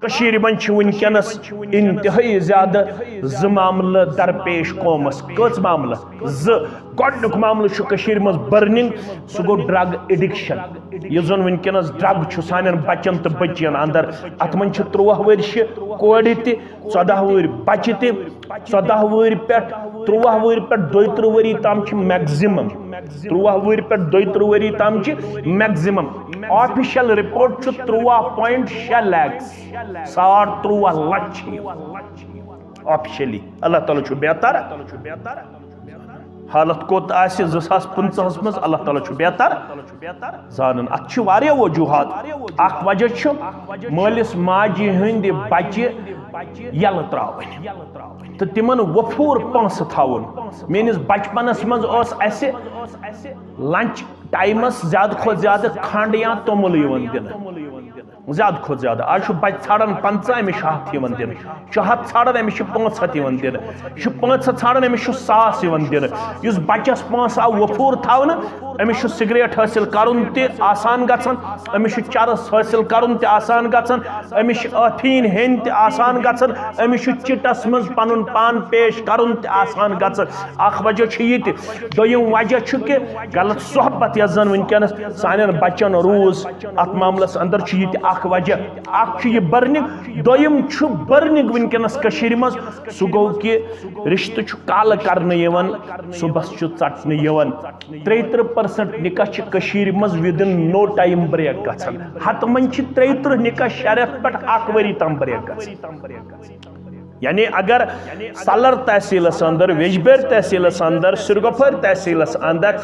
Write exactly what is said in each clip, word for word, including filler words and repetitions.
کٔشیٖرِ منٛز چھِ وٕنکیٚنَس انتہٲیی زیادٕ زٕ معاملہٕ درپیش قومَس۔ کٔژ معاملہٕ؟ زٕ۔ گۄڈٕنیُک معاملہٕ چھُ کٔشیٖرِ منٛز برننگ، سُہ گوٚو ڈرگ ایڈکشن۔ یُس زَن وٕنکیٚنَس ڈرگ چھُ سانٮ۪ن بچن تہٕ بچین اندر۔ اَتھ منٛز چھِ تُرٛواہ ؤرشہِ کورِ تہِ، ژۄداہ وُہٕرۍ بچہِ تہِ۔ ژۄداہ وُہٕرۍ پٮ۪ٹھ، تُرٛواہ وُہٕرۍ پٮ۪ٹھ دۄیہِ تٕرٛہ ؤری تام چھِ میکزِمم۔ تُرٛواہ وُہٕرۍ پٮ۪ٹھ دۄیہِ تٕرٛہ ؤری تام چھِ میکزِمم۔ آفیشل رپورٹ چھُ تُرٛواہ پوینٹ شےٚ لیکس، ساڑ تُرٛواہ لچھ چھِ یِوان۔ آفیشلی۔ اللہ تعالیٰ چھُ بہتر۔ حالت کوٚت آسہِ زٕ ساس پٕنٛژٕہَس منٛز، اللہ تعالیٰ چھُ بہتر زانان۔ اتھ چھِ واریاہ وجوہات۔ اکھ وجہ چھُ مٲلِس ماجہِ ہٕنٛدِ بچہِ یلہٕ تراوٕنۍ تہٕ تِمن وفور پونٛسہٕ تھاوُن۔ میٲنِس بچپنس منٛز اوس اسہِ لنچ ٹایمس زیادٕ کھۄتہٕ زیادٕ کھنڈ یا توٚمُل یِوان دِنہٕ۔ زیادٕ کھۄتہٕ زیادٕ۔ آز چھُ بچہٕ ژھانڈان پنٛژاہ، أمِس چھُ ہتھ یِوان دِنہٕ۔ چھُ ہتھ ژھانڈان، أمِس چھُ پانٛژھ ہتھ یِوان دِنہٕ۔ چھُ پانٛژھ ہتھ ژھانڈان، أمِس چھُ ساس یِوان دِنہٕ۔ یُس بچس پونٛسہٕ آو وفور تھاونہٕ، أمِس چھُ سگریٹ حٲصِل کرُن تہِ آسان گژھان، أمِس چھُ چرس حٲصِل کرُن تہِ آسان گژھان، أمِس چھُ ٲفیٖن ہیٚنۍ تہِ آسان گژھان، أمِس چھُ چِٹس منٛز پنُن پان پیش کرُن تہِ آسان گژھان۔ اکھ وجہ چھُ یہِ تہِ۔ دوٚیِم وجہ چھُ کہِ غلط صحبت یۄس زن وٕنکیٚنس سانٮ۪ن بچن روٗز، اتھ معاملس اندر چھُ یہِ تہِ اکھ وجہ۔ اکھ چھُ یہِ برننگ، دوٚیِم چھُ برننگ وٕنکیٚنس کٔشیٖرِ منٛز، سُہ گوٚو کہِ رشتہٕ چھُ کالہٕ کرنہٕ یِوان، صُبحس چھُ ژٹنہٕ یِوان۔ ترٛیہِ تٕرٛہ پرسنٹ نکاح چھِ کٔشیٖرِ منٛز within no time break گژھان۔ ہتہٕ منٛز چھِ ترٛیہِ تٕرٛہ نکاح شےٚ رٮ۪تھ پٮ۪ٹھ اکھ ؤری تام break گژھان۔ یعنی اگر سالر تحصیلس اندر، ویجبیر تحصیلس اندر، سرگوفر تحصیلس اندر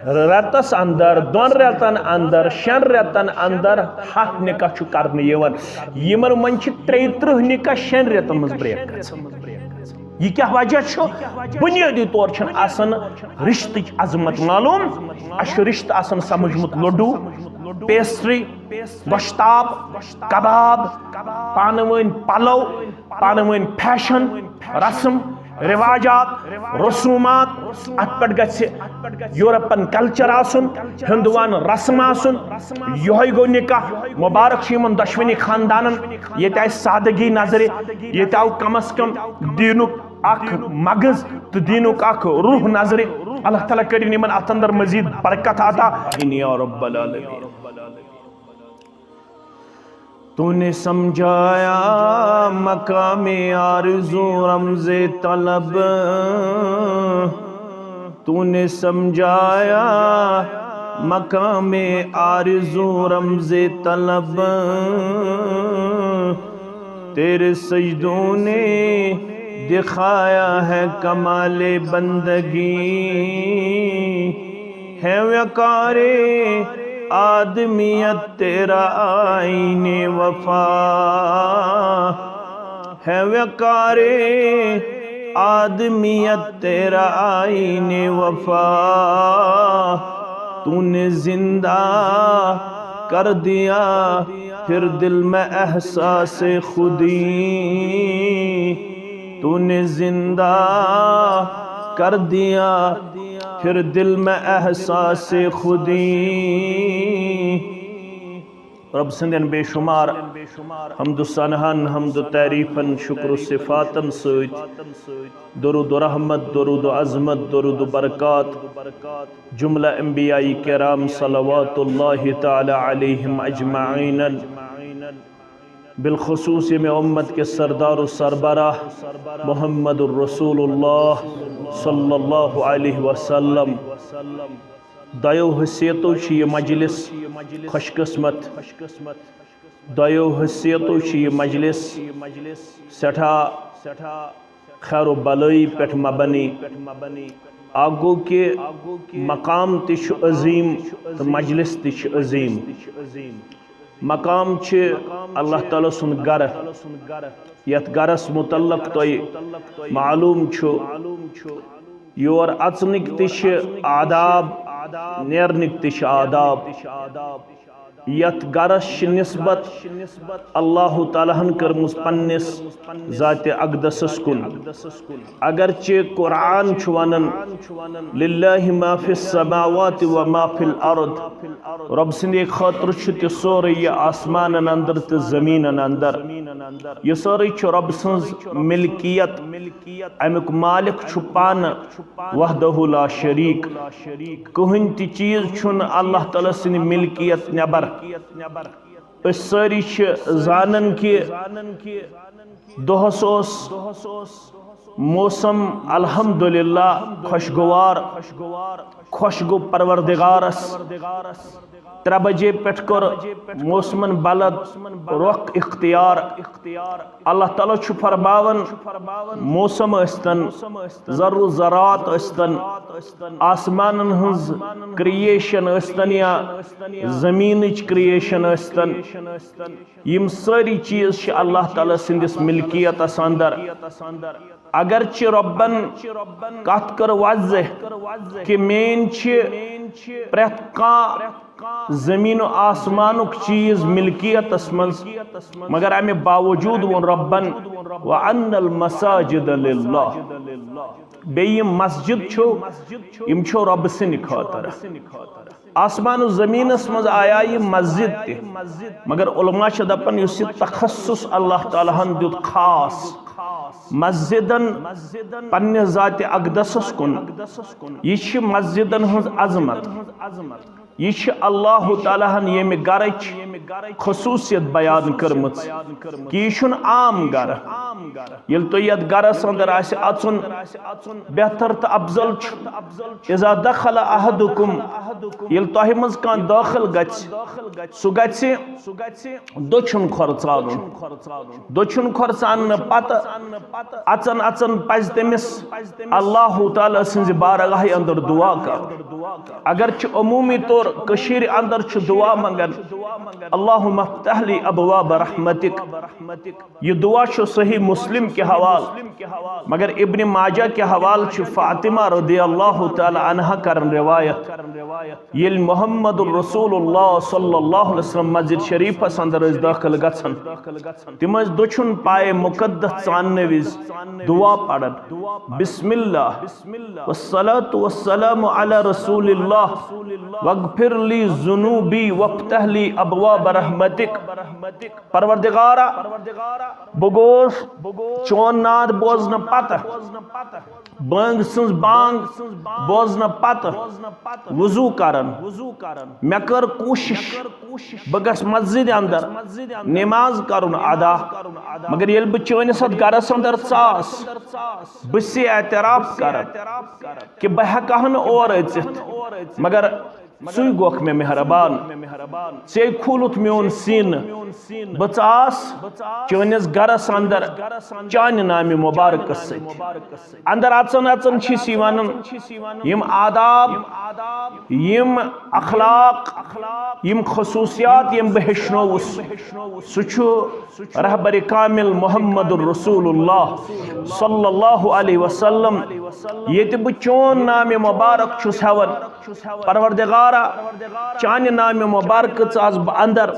رٮ۪تس اندر، دۄن رٮ۪تن اندر، شٮ۪ن رٮ۪تن اندر ہتھ نکاح چھُ کرنہٕ یِوان، یِمن منٛز چھِ ترٛیہِ تٕرٛہ نکاح شٮ۪ن رٮ۪تن منٛز break گژھان۔ یہِ کیٛاہ وجہ چھُ؟ بُنیٲدی طور چھُنہٕ آسان رشتٕچ عظمت معلوم، اسہِ چھُ رشتہٕ آسان سمجھمُت لڈو، پیسٹری، گۄشتاب، کباب، پانہٕ ؤنۍ پلو، پانہٕ ؤنۍ فیشن، رسم، رواجات، رسومات، اتھ پٮ۪ٹھ گژھِ یورپن کلچر آسُن، ہندوان رسم آسُن۔ یہوے گوٚو نکاح۔ مبارک چھُ یِمن دۄشوٕنی خاندانن، ییٚتہِ آیہِ سادگی نظرِ، ییٚتہِ آو کم از کم دیٖنُک اکھ مغز تہٕ دیٖنُک اکھ روح نظرِ۔ اللہ تعالیٰ کٔرِن یِمن اتھ اندر مزید برکت عطا۔ آمین یا رب العالمین۔ تو نے سمجھایا مقام آرزو رمز طلب، تو نے سمجھایا مقام آرزو رمز طلب، تیرے سجدوں نے دکھایا ہے کمال بندگی۔ ہے وقار آدمیت تیرا آئین وفا، ہے وقار آدمیت تیرا آئین وفا۔ تو نے زندہ کر دیا پھر دل میں احساس خودی، تو نے زندہ کر دیا پھر دل میں احساس خودی۔ رب سٕنٛدٮ۪ن بے شمار حمد و ثناہن، حمد و تعریفن، شکر و صفاتن سۭتۍ درود و رحمت، درود و عظمت، درود و برکات جملہ انبیاء کرام صلوات اللہ تعالی علیہم اجمعین، بالخصوص ییٚمہِ امت کے سردار و سربراہ محمد الرسول اللہ صلی اللہ علیہ وسلم۔ دۄیو حیثیتو چھِ یہِ مجلس خوش قسمت، دۄیو حیثیتو چھِ یہِ مجلس سٮ۪ٹھاہ خیر و بلٲیی پٮ۪ٹھ مبنی۔ اکھ گوٚو کہِ مقام تہِ چھُ عظیٖم تہٕ مجلس تہِ چھُ عظیٖم۔ مقام چھِ اللہ تعالیٰ سُنٛد گرٕ، یتھ گرس متعلق تۄہہِ معلوم چھُ، یور اژنٕکۍ تہِ چھِ آداب، نیرنٕکۍ تہِ چھِ آداب۔ یتھ گرس چھِ نسبت اللہ تعالیٰ ہن کٔرمٕژ پننِس ذاتِ اقدسس کُن۔ اگرچہ قرآن چھُ ونان، "للہ ما فی السماوات و ما فی الارض"، رۄب سٕنٛدے خٲطرٕ چھُ تہِ سورُے یہِ آسمانن اندر تہٕ زٔمیٖنن اندر۔ یہِ سٲرٕے چھُ رۄب سٕنٛز ملکیت، امیُک مالک چھُ پانہٕ وحدہ لا شریک۔ کٕہٕنۍ تہِ چیٖز چھُنہٕ اللہ تعالیٰ سٕنٛدِ ملکیت نٮ۪بر۔ أسۍ سٲری چھِ زانان کہِ دۄہس اوس موسم الحمدللہ خۄشگوار، خۄش گوٚو پروردگارس۔ ترٛےٚ بجے پٮ۪ٹھ کٔر موسمن بلد رۄخ اختیار۔ اللہ تعالیٰ چھُ فرماوان، موسم ٲسۍتن، زر و زراعت ٲسۍتن، آسمانن ہٕنٛز کریشن ٲسۍتن یا زٔمیٖنٕچ کریشن ٲسۍتن، یِم سٲری چیٖز چھِ اللہ تعالیٰ سٕنٛدِس ملکیتس اندر۔ اگرچہ رۄبن کتھ کٔر واضح کہِ میٲنۍ چھِ پرٛٮ۪تھ کانٛہہ زٔمیٖن و آسمانُک چیٖز ملکیتس منٛز، مگر امہِ باوجود ووٚن رۄبن، "وَأَنَّ الْمَسَاجِدَ لِلَّهِ"، بیٚیہِ یِم مسجد چھُ، یِم چھُ رۄبہٕ سٕنٛدِ خٲطرٕ۔ آسمان و زمینس منٛز آیا یہِ مسجد تہِ، مگر علماء چھِ دپان یُس یہِ تخصص اللہ تعالیٰ ہن دیُت خاص مسجدن پننہِ ذاتِ اقدسس کُن، یہِ چھِ مسجدن ہٕنٛز عظمت۔ یہِ چھِ اللہ تعالیٰ ہن ییٚمہِ گرٕچ خصوٗصیت بیان کٔرمٕژ کہِ یہِ چھُنہٕ عام گرٕ۔ ییٚلہِ تُہۍ یتھ گرس اندر آسہِ اژُن، بہتر تہٕ افضل چھُ، اذا دخل احدکم، ییٚلہِ تۄہہِ منٛز کانٛہہ دٲخل گژھِ، سُہ گژھِ دٔچھُن کھۄر ژانُن۔ دٔچھُن کھۄر ژاننہٕ پتہٕ اژن اژن پزِ تٔمِس اللہ تعالیٰ سٕنٛزِ بارگاہہِ اندر دعا کرُن۔ اگرچہ عمومی طور کٔشیٖرِ اندر چھُ دعا منگان، "اللہم افتح لی ابواب رحمتک"، یہِ دعا چھُ صحیح مسلم کہِ حوالہٕ، مگر ابن ماجہ کہِ حوالہٕ چھُ فاطمہ رضی اللہ تعالیٰ عنہا کران روایت، ییٚلہِ محمد رسول اللہ صلی اللہ علیہ وسلم مسجد شریفس اندر ٲسۍ دٲخل گژھان، تِم ٲسۍ دٔچھُن پایہِ مقدس ژاننہٕ وِزِ دعا پران، "بسم اللہ، والصلاة والسلام علی رسول اللہ، واغفر لی ذنوبی وافتح لی ابواب رحمتک"۔ پروردگارا، بہٕ گوس چون ناد بوزنہٕ پتہٕ، بٲنگ سٕنٛز بانگ بوزنہٕ پتہٕ وضو کران۔ مےٚ کٔر کوٗشش بہٕ گژھٕ مسجد اندر نماز کرُن ادا، مگر ییٚلہِ بہٕ چٲنِس اتھ گرس اندر ژاس، بہٕ چھُسے اعتراف کران کہِ بہٕ ہٮ۪کہٕ ہا نہٕ اور أژِتھ، مگر ژٕے گوکھ مےٚ مہربان، ژےٚ کھوٗلُتھ میون سیٖنہٕ۔ بہٕ ژاس چٲنِس گرس اندر چانہِ نامہِ مبارکس سۭتۍ۔ اندر اژن اژن چھِ أسۍ یہِ ونان، یِم آداب، یِم اخلاق، یِم خصوصیات یِم بہٕ ہیٚچھنووُس، سُہ چھُ رہبر کامل محمد رسول اللہ صلی اللہ علیہ وسلم۔ ییٚتہِ بہٕ چون نامِ مبارک چھُس ہٮ۪وان، پروردگارا، چانہِ نامہِ مبارکہٕ ژاس بہٕ اندر،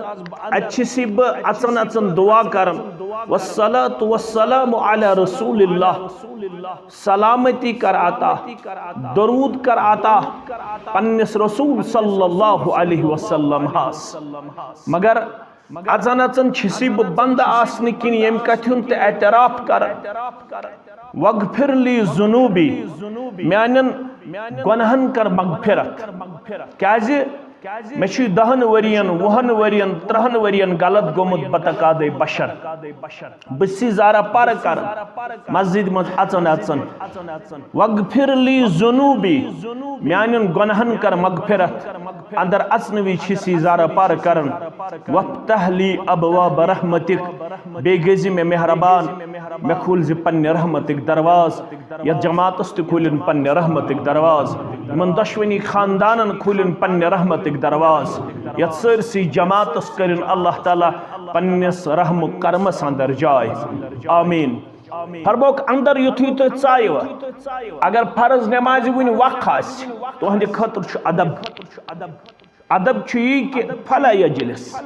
اتہِ چھُس بہٕ اژن اژن دعا کران، "والصلاة والسلام علی رسول اللہ"، سلامتی کر عطا، درود کر عطا پننِس رسول صلی اللہ علیہ وسلم ہس۔ مگر اژن اژن چھُس بہٕ بندٕ آسنہٕ کِنۍ ییٚمہِ کتھِ ہُنٛد تہِ اعتراف کران، "واغفر لی ذنوبی"، میانٮ۪ن گۄناہن کر مغفرت۔ کیازِ مےٚ چھُ دہن ؤرین، وُہن ؤرین، ترہن ؤرین غلط گوٚمُت بتقاضے بشر۔ بہٕ چھُس زارٕ پارٕ کران مسجد منٛز اژن اژن۔ "واغفر لی ذنوبی"، میانٮ۪ن گۄناہن کر مغفرت۔ اندر اژنہٕ وِزِ چھُس زارٕ پارٕ کران، "وافتح لی ابواب رحمتک"، بیٚیہِ گٔے زِ مےٚ مہربان، مےٚ کھوٗلۍ زِ پننہِ رحمتٕکۍ دروازٕ۔ یتھ جماعتس تہِ کھوٗلِن پننہِ رحمتٕکۍ دروازٕ، یِمن دۄشوٕنی خاندانن کھوٗلِن پننہِ رحمتٕکۍ دروازٕ، یتھ سٲرسٕے جماعتس کٔرِن اللہ تعالیٰ پننِس رحم و کرمس اندر جاے۔ آمین۔ فرموکھ، اندر یُتھُے تُہۍ ژایِو، اگر فرض نمازِ وُنہِ وق آسہِ، تُہنٛدِ خٲطرٕ چھُ ادب۔ ادب چھُ یی کہِ فلا یجلس،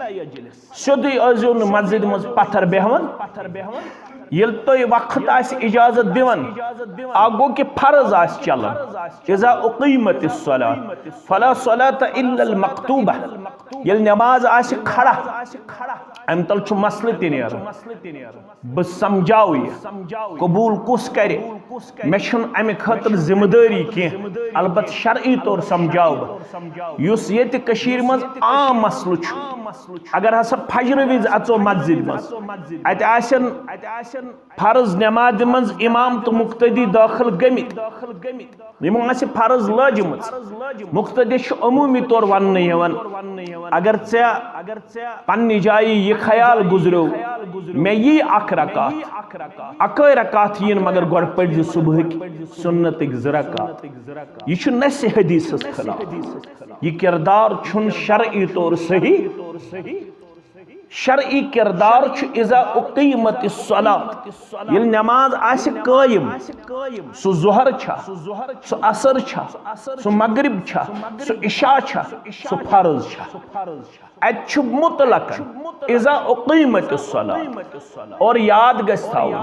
سیوٚدُے ٲسۍزیو نہٕ مسجدِ منٛز پتھر بیہوان۔ ییٚلہِ تۄہہِ وقت آسہِ اجازت دِوان، اکھ گوٚو کہِ فرض آسہِ چلان، اذا اقیمت الصلاۃ فلا صلاۃ الا المکتوبہ، ییٚلہِ نماز آسہِ کھڑا، امہِ تل چھُ مسلہٕ تہِ نیران۔ بہٕ سمجھاوٕ یہِ، قبول کُس کرِ؟ مےٚ چھُنہٕ امہِ خٲطرٕ ذمہٕ دٲری کینٛہہ، البتہ شرعی طور سمجھاوٕ بہٕ۔ یُس ییٚتہِ کٔشیٖرِ منٛز عام مسلہٕ چھُ، اگر ہسا فجرٕ وِزِ اژو مسجدِ منٛز، اتہِ آسن فرض نمازِ منٛز امام تہٕ مقتدی دٲخل گٔمٕتۍ، یِمو آسہِ فرض لٲجمٕژ۔ مقتدی چھُ عموٗمی طور وننہٕ یِوان، اگر ژےٚ پننہِ جایہِ یہِ خیال گُزریو، مےٚ یی اکھ رکعت، اکٲے رکعت یِن، مگر گۄڈٕ پٔرۍ زِ صبحٕکۍ سُنتٕکۍ زٕ رکعت۔ یہِ چھُ نسِ حدیثس خلاف۔ یہِ کردار چھُنہٕ شرعی طور صحیح۔ شرعی کردار چھُ اذا اقیمت الصلاۃ، ییٚلہِ نماز آسہِ قٲیِم، سُہ ظہر چھا، سُہ عصر چھا، سُہ مغرب چھا، سُہ عشاء چھا، سُہ فرض چھا۔ اتہِ چھُ مطلقاً اذا اقیمت الصلاۃ۔ اور یاد گژھِ تھاوُن،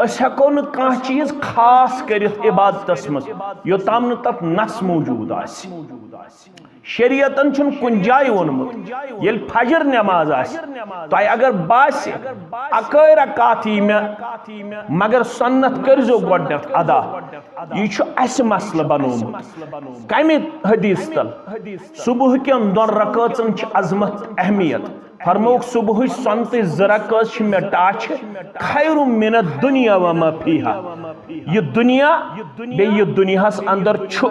أسۍ ہٮ۪کو نہٕ کانٛہہ چیٖز خاص کٔرِتھ عبادتس منٛز یوٚتام نہٕ تتھ نص موجود آسہِ۔ شریعتن چھُنہٕ کُنہِ جایہِ ووٚنمُت، ییٚلہِ فجر نماز آسہِ، تۄہہِ اگر باسہِ اکٲے رکعت یی مےٚ، مگر سنت کٔرزیو گۄڈٕنٮ۪تھ ادا۔ یہِ چھُ اسہِ مسلہٕ بنوومُت۔ کمہِ حدیث تل؟ صبح کٮ۪ن دۄن رکٲژن چھِ عظمت، اہمیت۔ فرمووُکھ، صبحٕچ سۄنتٕچ زٕ رکٲژ چھِ مےٚ ٹاچھِ، خیر من الدنیا وما فیہا۔ یہِ دُنیا بیٚیہِ یہِ دُنیاہس اندر چھُ،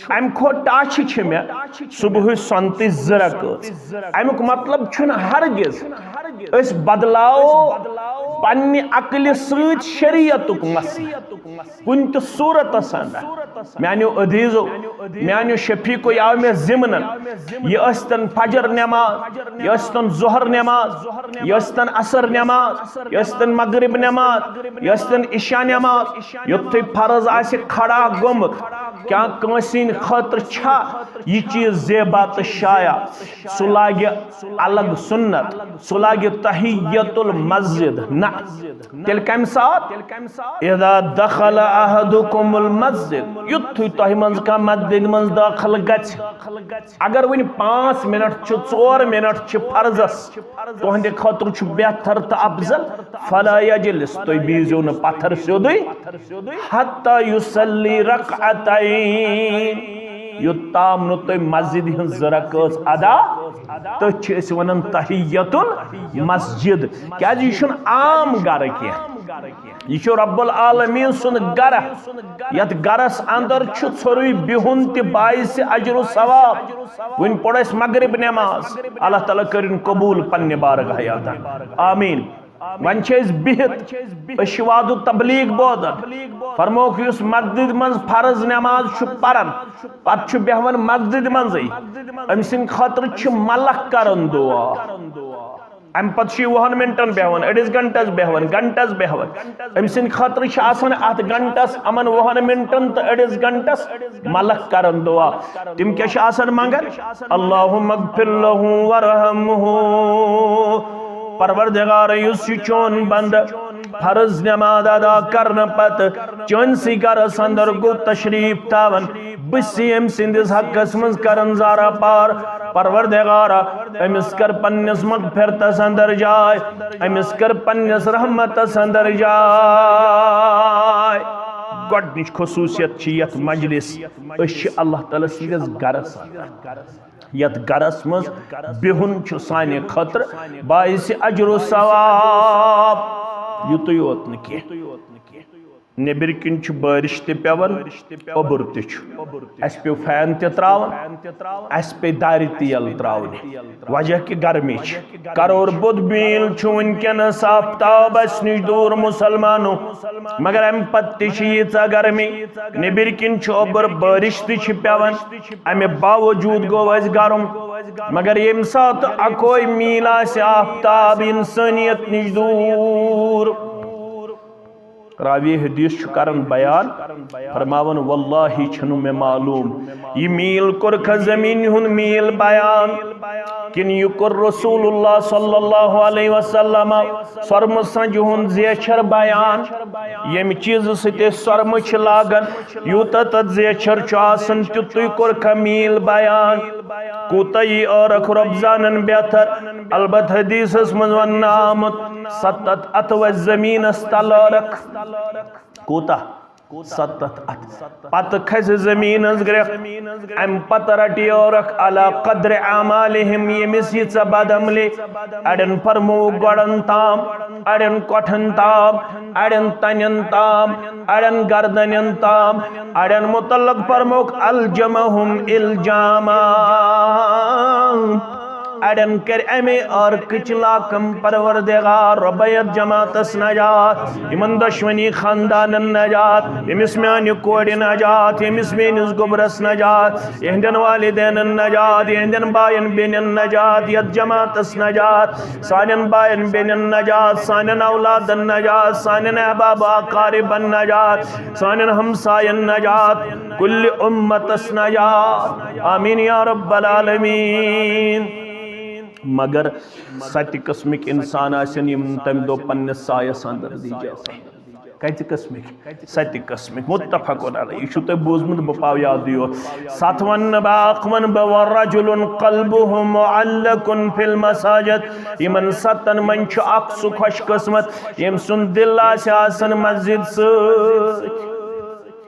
امہِ کھۄتہٕ ٹاچھِ چھِ مےٚ صبحٕچ سۄنتٕچ زٕ رکٲژ۔ امیُک مطلب چھُنہٕ ہرگز أسۍ بدلاوو پننہِ عقلہِ سۭتۍ شریعتُک مسلہٕ۔ کُنہِ تہِ صورتس اندر۔ میانیو عزیزو، میانیو شفیقو، یہِ آو مےٚ ضمنن، یہِ ٲسۍتن فجر نماز، یہِ ٲسۍتن ظہر نماز، یہِ ٲسۍتن عصر نماز، یہِ ٲسۍتن مغرب نماز، یہِ ٲسۍتن عشاء نماز، یُتھُے فرض آسہِ کھڑا گوٚمُت، کیٛاہ کٲنٛسہِ ہٕنٛدِ خٲطرٕ چھا یہِ چیٖز زیبا تہٕ شایع؟ سُہ لاگہِ الگ سنت، سُہ لاگہِ تحیت المسجد۔ نہ، تیٚلہِ کمہِ ساتہٕ؟ اذا دخل احدکم المسجد، یُتھُے تۄہہِ منٛز کانٛہہ مسجد منٛز دٲخل گژھِ۔ اگر وۄنۍ پانٛژھ منٹ چھِ، ژور منٹ چھِ فرضس، تُہنٛدِ خٲطرٕ چھُ بہتر تہٕ افضل، فلا یجلس، تُہۍ بیٖزیو نہٕ پتھر سیوٚدُے، حتی یصلی رکعتین، یوٚتام نہٕ تُہۍ مسجدِ ہٕنٛز زٕ رکٲژ ادا، تٔتھۍ چھِ أسۍ ونان تحیت المسجد۔ کیازِ یہِ چھُنہٕ عام گرٕ کینٛہہ، یہِ چھُ رب العالمین سُنٛد گرٕ، یتھ گرس اندر چھُ ژھورُے بِہُن تہِ باعث اجر و ثواب۔ وۄنۍ پوٚر اسہِ مغرب نماز، اللہ تعالیٰ کٔرِن قبول پننہِ بارگاہ اندر، آمین۔ وۄنۍ چھِ أسۍ بِہِتھ، أسۍ چھِ وعظ و تبلیغ بوزان۔ فرمووُکھ، یُس مسجد منٛز فرض نماز چھُ پران، پتہٕ چھُ بیہوان مسجد منٛزٕے، أمۍ سٕنٛدِ خٲطرٕ چھِ ملک کران دعا۔ امہِ پتہٕ چھُ یہِ وُہن منٹن بیہوان، أڑِس گھنٹس بیہوان، گھنٹس بیہوان۔ أمۍ سٕنٛدِ خٲطرٕ چھِ آسان اتھ گھنٹس، یِمن وُہن منٹن تہٕ أڑِس گھنٹس ملک کران دعا۔ تِم کیٛاہ چھِ آسان منگان؟ اللہم اغفر لہ ورحمہ۔ پروردگار، یُس یہِ چون بندٕ فرض نماز ادا کرنہٕ پتہٕ چٲنسٕے گرس اندر گوٚو تشریف تھاوان، بہٕ چھُس أمۍ سٕنٛدِس حقس منٛز کران زارا پار۔ پروردگارا، أمِس کر پننِس مغفرتس اندر جاے، أمِس کر پننِس رحمتس اندر جاے۔ گۄڈنِچ خصوٗصیت چھِ یتھ مجلس، أسۍ چھِ اللہ تعالیٰ سٕنٛدِس گرس اندر۔ یتھ گرس منٛز بِہُن چھُ سانہِ خٲطرٕ باعث اجر و ثواب۔ یُتُے یوت نہٕ کینٛہہ، نیٚبرۍ کِنۍ چھُ بٲرِش تہِ پٮ۪وان، اوٚبُر تہِ چھُ۔ اَسہِ پیوٚو فین تہِ ترٛاوُن، اَسہِ پیٚیہِ دارِ تیل ترٛاوٕنہِ، وجہ کہِ گرمی چھِ۔ کرور بود بیٖل چھُ وٕنکیٚنس آفتاب اَسہِ نِش دوٗر مُسلمانو، مگر اَمہِ پتہٕ تہِ چھِ ییٖژاہ گرمی۔ نیٚبرۍ کِنۍ چھُ اوٚبُر، بٲرِش تہِ چھِ پٮ۪وان، اَمہِ باوجوٗد گوٚو اَسہِ گرم۔ مگر ییٚمہِ ساتہٕ اَکوے میٖل آسہِ آفتاب اِنسٲنیت نِش دوٗر، راوی حدیث چھُ کران بیان، فرماوان، واللہ چھُنہٕ مےٚ معلوم، یہِ میٖل کوٚرکھا زمین ہُنٛد میٖل بیان، کِنہٕ یہِ کوٚر رسول اللہ صلی اللہ علیہ وسلم سۄرمہٕ سنجہِ ہُنٛد زیچھر بیان، ییٚمہِ چیٖزٕ سۭتۍ أسۍ سۄرمہٕ چھِ لاگان، یوٗتاہ تتھ زیچھر چھُ آسان، تیُتُے کوٚرکھا میٖل بیان۔ کوٗتاہ یی ٲرکھ، رۄب زانن بہتر۔ البتہ حدیثس منٛز وننہٕ آمُت، ستتھ اتھٕ وسہِ زمینس تل ٲرکھ۔ کوٗتاہ؟ ستتھ اتھٕ۔ پتہٕ کھسہِ زمین ہٕنٛز گرٛکھ، امہِ پتہٕ رٹہِ ٲرکھ علی قدر اعمالہم، ییٚمِس ییٖژاہ بدعملی۔ اڑٮ۪ن فرمووُکھ گۄڈن تام، اڑٮ۪ن کۄٹھٮ۪ن تام، اڑٮ۪ن تنٮ۪ن تام، اڑٮ۪ن گردنٮ۪ن تام، اڑٮ۪ن متعلق فرمووُکھ الجمہم الجاما۔ اڑٮ۪ن کرِ امے ٲرکٕچ لاکم پروردگار رۄبے یتھ جماعتس نجات، یمن دۄشوٕنی خاندانن نجات، ییٚمِس میانہِ کورِ نجات، ییٚمِس میٲنِس گوٚبرس نجات، یہندٮ۪ن والدینن نجات، یہندٮ۪ن باین بیٚنٮ۪ن نجات، یتھ جماعتس نجات، سانٮ۪ن باین بیٚنٮ۪ن نجات، سانٮ۪ن اولادن نجات، سانٮ۪ن احباب اقاربن نجات، سانٮ۪ن ہمساین نجات، کُلہِ اُمتس نجات۔ آمین یا رب العالمین۔ مگر ستہِ قٕسمٕکۍ انسان آسن، یِم تمہِ دۄہ پننِس سایس اندر دی جاے۔ کتہِ قٕسمٕکۍ؟ ستہِ قٕسمٕکۍ۔ متفقن علیہ۔ یہِ چھُو تۄہہِ بوٗزمُت، بہٕ پاو یادٕے یوت۔ ستھ ونہٕ نہٕ بہٕ، اکھ ونہٕ بہٕ، ورجل قلبه معلق في المساجد۔ یِمن ستن منٛز چھُ اکھ سُہ خۄش قٕسمت، ییٚمۍ سُنٛد دِل آسہِ آسان مسجد سۭتۍ۔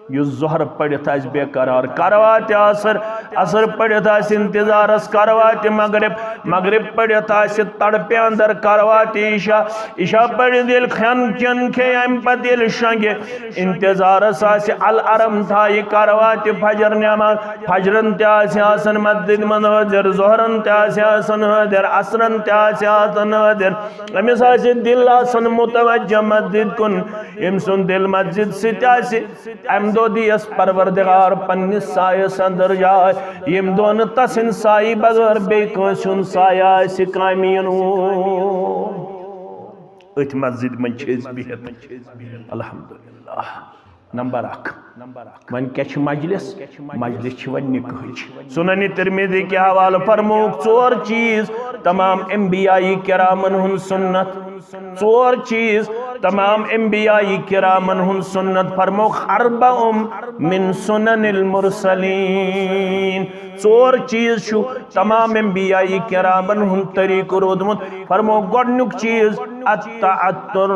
یُس ظہر پٔرِتھ آسہِ بے قرار، کرواتہِ عصر، عصر پٔرِتھ آسہِ انتظارس، کرواتہِ مغرب، مغرب پٔرِتھ آسہِ تڑپہِ اندر، کرواتہِ عشاء، عشاء پٔرِتھ ییٚلہِ کھٮ۪ن چٮ۪ن کھیٚیہِ، امہِ پتہٕ ییٚلہِ شۄنگہِ، انتظارس آسہِ الارم تھایہِ، کرواتہِ فجر نٮ۪ماز، فجرن تہِ آسہِ آسان مسجد منٛز حٲضِر، ظہرن تہِ آسہِ آسان حٲضِر، عصرن تہِ آسہِ آسان حٲضِر۔ أمِس آسہِ دِل آسان متوجہ مسجد کُن، أمۍ سُنٛد دِل مسجد سۭتۍ آسہِ۔ امہِ دۄہ دِیس پروردگار پننِس سایس اندر جاے، ییٚمہِ دۄہ نہٕ تسٕنٛدِ سایہِ بغٲر بیٚیہِ کٲنٛسہِ ہُنٛد سایہِ آسہِ کامہِ یِنہٕ وول۔ أتھۍ مسجد منٛز چھِ أسۍ بِہِتھ۔ الحمدللہ۔ نمبر اکھ۔ وۄنۍ کیٛاہ چھِ مجلس؟ مجلس چھِ وۄنۍ نکاحٕچ۔ سنن ترمذی کہِ حوالہٕ فرمووُکھ ژور چیٖز تمام انبیاء کرامن ہُنٛد سنت۔ ژور چیٖز تمام انبیاء کرامن ہُنٛد سنت، فرمووُکھ، اربع من سنن المرسلین۔ ژور چیٖز چھُ تمام انبیاء کرامن ہُنٛد طریٖقہٕ روٗدمُت۔ فرمووُکھ، گۄڈٕنیُک چیٖز التعطر۔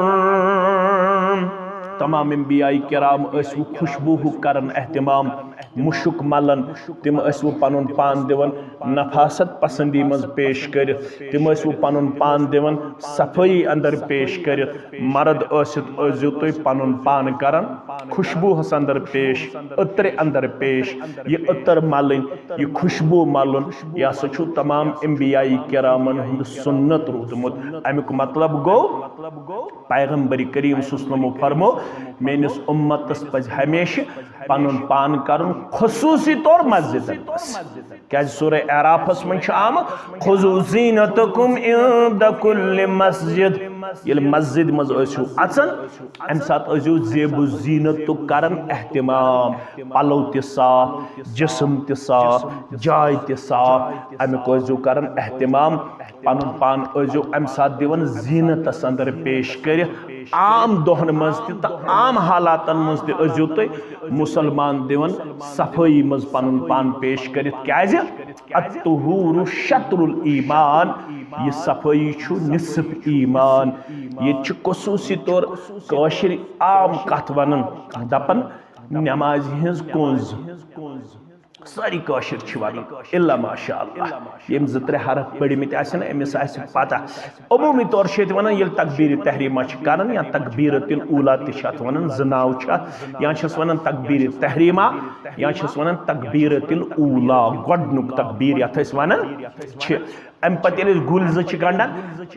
تمام انبیاء کرام ٲسۍ وۄنۍ خوشبوٗہُک کران اہتمام، مُشُک ملان، تِم ٲسۍ وۄنۍ پنُن پان دِوان نفاست پسندی منٛز پیش کٔرِتھ، تِم ٲسۍ وۄنۍ پنُن پان دِوان صفٲیی اندر پیش کٔرِتھ۔ مرد ٲسِتھ ٲسۍزیو تُہۍ پنُن پان کران خوشبوٗہس اندر پیش، عطرِ اندر پیش۔ یہِ عطر ملٕنۍ، یہِ خوشبوٗ ملُن، یہِ ہسا چھُ تمام انبیاء کرامن ہُنٛد سُنت روٗدمُت۔ امیُک مطلب گوٚو، پیغمبر کریم صلی اللہ علیہ وسلمو فرمو، میٲنِس اُمتس پزِ ہمیشہِ پنُن پان کرُن خصوٗصی طور مسجدن منٛز۔ کیازِ سورہ اعرافس منٛز چھُ آمُت، "خذوا زینتکم عند کل مسجد"۔ ییٚلہِ مسجد منٛز ٲسِو اژان، امہِ ساتہٕ ٲسِو زیب و زینتُک کران اہتمام، پلو تہِ صاف، جسم تہِ صاف، جاے تہِ صاف، امیُک ٲسۍزیو کران اہتمام۔ پنُن پان ٲسۍزیو امہِ ساتہٕ دِوان زینتس اندر پیش کٔرِتھ۔ عام دۄہن منٛز تہِ تہٕ عام حالاتن منٛز تہِ ٲسۍزیو تُہۍ مسلمان دِوان صفٲیی منٛز پنُن پان پیش کٔرِتھ۔ کیازِ؟ الطہور شطر الایمان، یہِ صفٲیی چھُ نصف ایمان۔ ییٚتہِ چھِ خصوٗصی طور کٲشِر عام کتھ ونان، دپان، نمازِ ہٕنٛز کُنٛز۔ سٲری کٲشِر چھِ وَنان، الا ماشاء اللہ۔ ییٚمۍ زٕ ترٛےٚ حرف پٔرمٕتۍ آسن، أمِس آسہِ پتہ۔ عموٗمی طور چھِ ییٚتہِ وَنان، ییٚلہِ تکبیٖرِ تحریٖمہ چھِ کَران یا تکبیٖرۃ الاولیٰ تہِ چھِ اَتھ وَنان، زٕ ناو چھِ اَتھ، یا چھِس وَنان تکبیٖرِ تحریٖمہ، یا چھِس وَنان تکبیٖرۃ الاولیٰ، گۄڈٕنیُک تکبیٖر یَتھ أسۍ وَنان چھِ۔ اَمہِ پَتہٕ ییٚلہِ أسۍ گُلۍ زٕ چھِ گنٛڈان،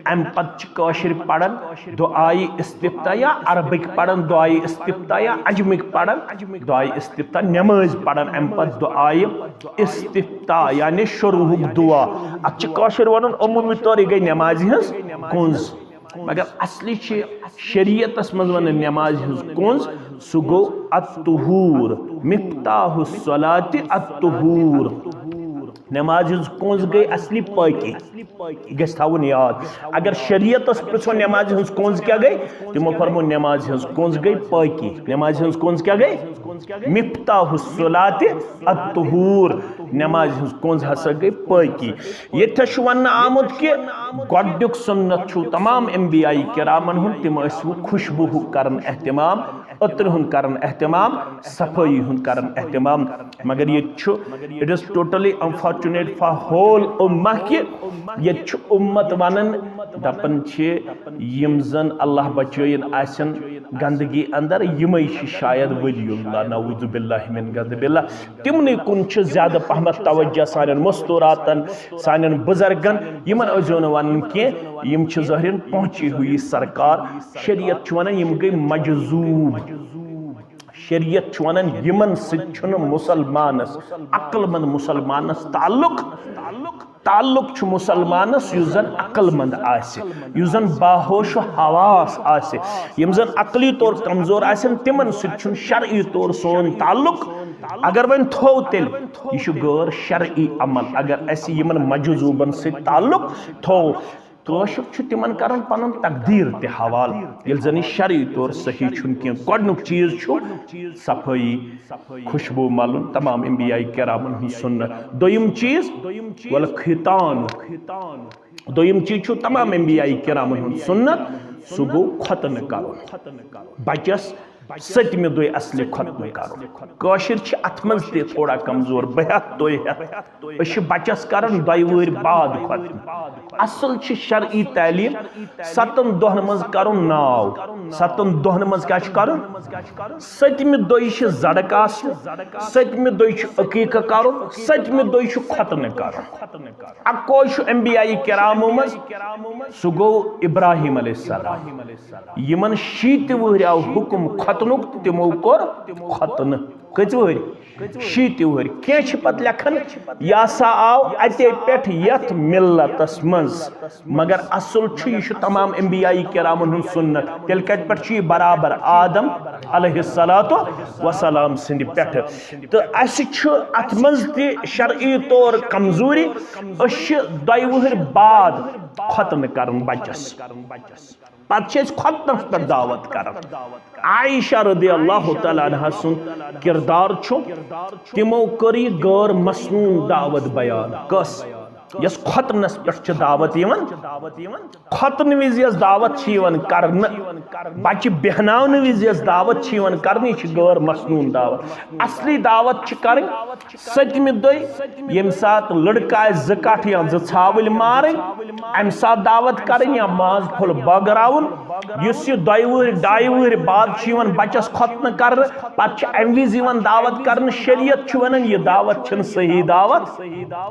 اَمہِ پَتہٕ چھِ کٲشِرۍ پَران دعایہِ استفتاح یا عربٕکۍ پَران دعایہِ استفتاح یا عجمٕکۍ پَران دعایہِ استفتاح، نٮ۪مٲزۍ پَران اَمہِ پَتہٕ دعایہِ استفتاح، یعنی شروٗعُک دُعا۔ اَتھ چھِ کٲشِرۍ وَنان عموٗمی طور، یہِ گٔے نٮ۪مازِ ہٕنٛز کُنٛز۔ مگر اصلی چھِ شریعتس منٛز ونان نمازِ ہٕنٛز کُنٛز، سُہ گوٚو الطہور، مفتاح الصلاۃ الطہور۔ نمازِ ہٕنٛز کُنٛز گٔے اصلی پٲکی، یہِ گژھِ تھاوُن یاد۔ اگر شریعتس پرٛژھو نمازِ ہٕنٛز کُنٛز کیٛاہ گٔے، تِمو فرموو نمازِ ہٕنٛز کُنٛز گٔے پٲکی۔ نمازِ ہٕنٛز کُنٛز کیٛاہ گٔے؟ مفتاح الصلاۃ الطہور۔ نمازِ ہٕنٛز کُنٛز ہسا گٔے پٲکی۔ ییٚتہِ چھُ وننہٕ آمُت کہِ گۄڈٕنیُک سُنت چھُ تمام انبیاء کرامن ہُنٛد، تِم ٲسۍ وۄنۍ خوشبوٗ کران اہتمام، عطرِ ہُنٛد کران اہتمام، صفٲیی ہُنٛد کران اہتمام۔ مگر ییٚتہِ چھُ، it is totally unfortunate for whole امہ کہِ ییٚتہِ چھُ امت ونان، دپان چھِ یِم زن اللہ بچٲیِن آسن گندگی اندر، یِمے چھِ شاید ولی اللہ، نعوذ باللہ من غضب اللہ۔ تِمنٕے کُن چھُ زیادٕ پہمتھ توجہ سانٮ۪ن مستوراتن، سانٮ۪ن بزرگن، یِمن ٲسۍزیو نہٕ ونان کینٛہہ، یِم چھِ ظٲہرن پہنچے ہوئی سرکار۔ شریعت چھُ ونان یِم گٔے مجذوب۔ شریعت چھُ ونان یِمن سۭتۍ چھُنہٕ مسلمانس، عقل مند مسلمانس تعلق۔ تعلق چھُ مسلمانس یُس زن عقل مند آسہِ، یُس زن باہوش و حواس آسہِ۔ یِم زن عقلی طور کمزور آسن، تِمن سۭتۍ چھُنہٕ شرعی طور سون تعلق۔ اگر وۄنۍ تھوو تیٚلہِ، یہِ چھُ غٲر شرعی عمل۔ اگر اسہِ یِمن مجذوبن سۭتۍ تعلق تھوو، کٲشُر چھُ تِمن کران پنُن تقدیر تہِ حوالہٕ، ییٚلہِ زن یہِ شرعی طور صحیح چھُنہٕ کینٛہہ۔ گۄڈٕنیُک چیٖز چھُ صفٲیی، خوشبو ملُن، تمام انبیاء کرامن ہُنٛد سُنت۔ دوٚیِم چیٖز، والختان۔ دوٚیِم چیٖز چھُ تمام انبیاء کرامن ہُنٛد سُنت، سُہ گوٚو ختنہٕ کرُن۔ بچس ستمہِ دۄہہِ اصلی ختنہٕ کرُن۔ کٲشِر چھِ اتھ منٛز تہِ تھوڑا کمزور، بہٕ ہٮ۪تھ تُہۍ ہٮ۪تھ۔ أسۍ چھِ بچس کران دۄیہِ وٕہٕرۍ بعد ختنہٕ۔ اصل چھِ شرعی تعلیٖم ستن دۄہن منٛز کرُن ناو۔ ستن دۄہن منٛز کیٛاہ چھُ کرُن؟ ستمہِ دۄہہِ چھِ زڑک آسُن، ستمہِ دۄہہِ چھُ عقیٖقہٕ کرُن، ستمہِ دۄہہِ چھُ ختنہٕ کرُن۔ اکوے چھُ انبیاء کرامو منٛز، سُہ گوٚو ابراہیم علیہ السلام۔ یِمن شیٖتہِ وٕہٕرۍ آو حُکم ختنُک، تِمو کوٚر ختنہٕ۔ کٔژِ وٕہٕرۍ؟ شیٖتہِ وٕہٕرۍ۔ کینٛہہ چھِ پتہٕ لیکھان، یہِ ہسا آو اتے پٮ۪ٹھ یتھ ملتس منٛز، مگر اصل چھُ، یہِ چھُ تمام انبیاء کرامن ہُنٛد سُنت۔ تیٚلہِ کتہِ پٮ۪ٹھ چھُ یہِ؟ برابر آدم علیہ الصلوۃ والسلام سٕنٛدِ پٮ۪ٹھٕ۔ تہٕ اسہِ چھُ اتھ منٛز تہِ شرعی طور کمزوری۔ أسۍ چھِ دۄیہِ وٕہٕرۍ بعد ختنہٕ کران بچس۔ پتہٕ چھِ أسۍ ختنس پٮ۪ٹھ دعوت کران۔ عائشہ رضی اللہ تعالیٰ عنہا سُنٛد کردار چھُ، تِمو کٔر یہِ غٲر مسنون دعوت بیان۔ کۄس؟ یۄس ختنس پٮ۪ٹھ چھِ دعوت یِوان۔ ختنہٕ وِزِ یۄس دعوت چھِ یِوان کرنہٕ، بچہِ بیہناونہٕ وِزِ یۄس دعوت چھِ یِوان کرنہٕ، یہِ چھِ غٲر مسنون دعوت۔ اصلی دعوت چھِ کرٕنۍ ستمہِ دۄہہِ، ییٚمہِ ساتہٕ لڑکہٕ آسہِ زٕ کٹھ یا زٕ ژھاوٕلۍ مارٕنۍ، امہِ ساتہٕ دعوت کرٕنۍ یا ماز پھوٚل بٲگراوُن۔ یُس یہِ دۄیہِ وٕہٕرۍ، ڈایہِ وٕہٕرۍ بعد چھُ یِوان بچس ختنہٕ کرنہٕ، پتہٕ چھِ امہِ وِزِ یِوان دعوت کرنہٕ۔ شریعت چھُ ونان، یہِ دعوت چھنہٕ صحیح دعوت،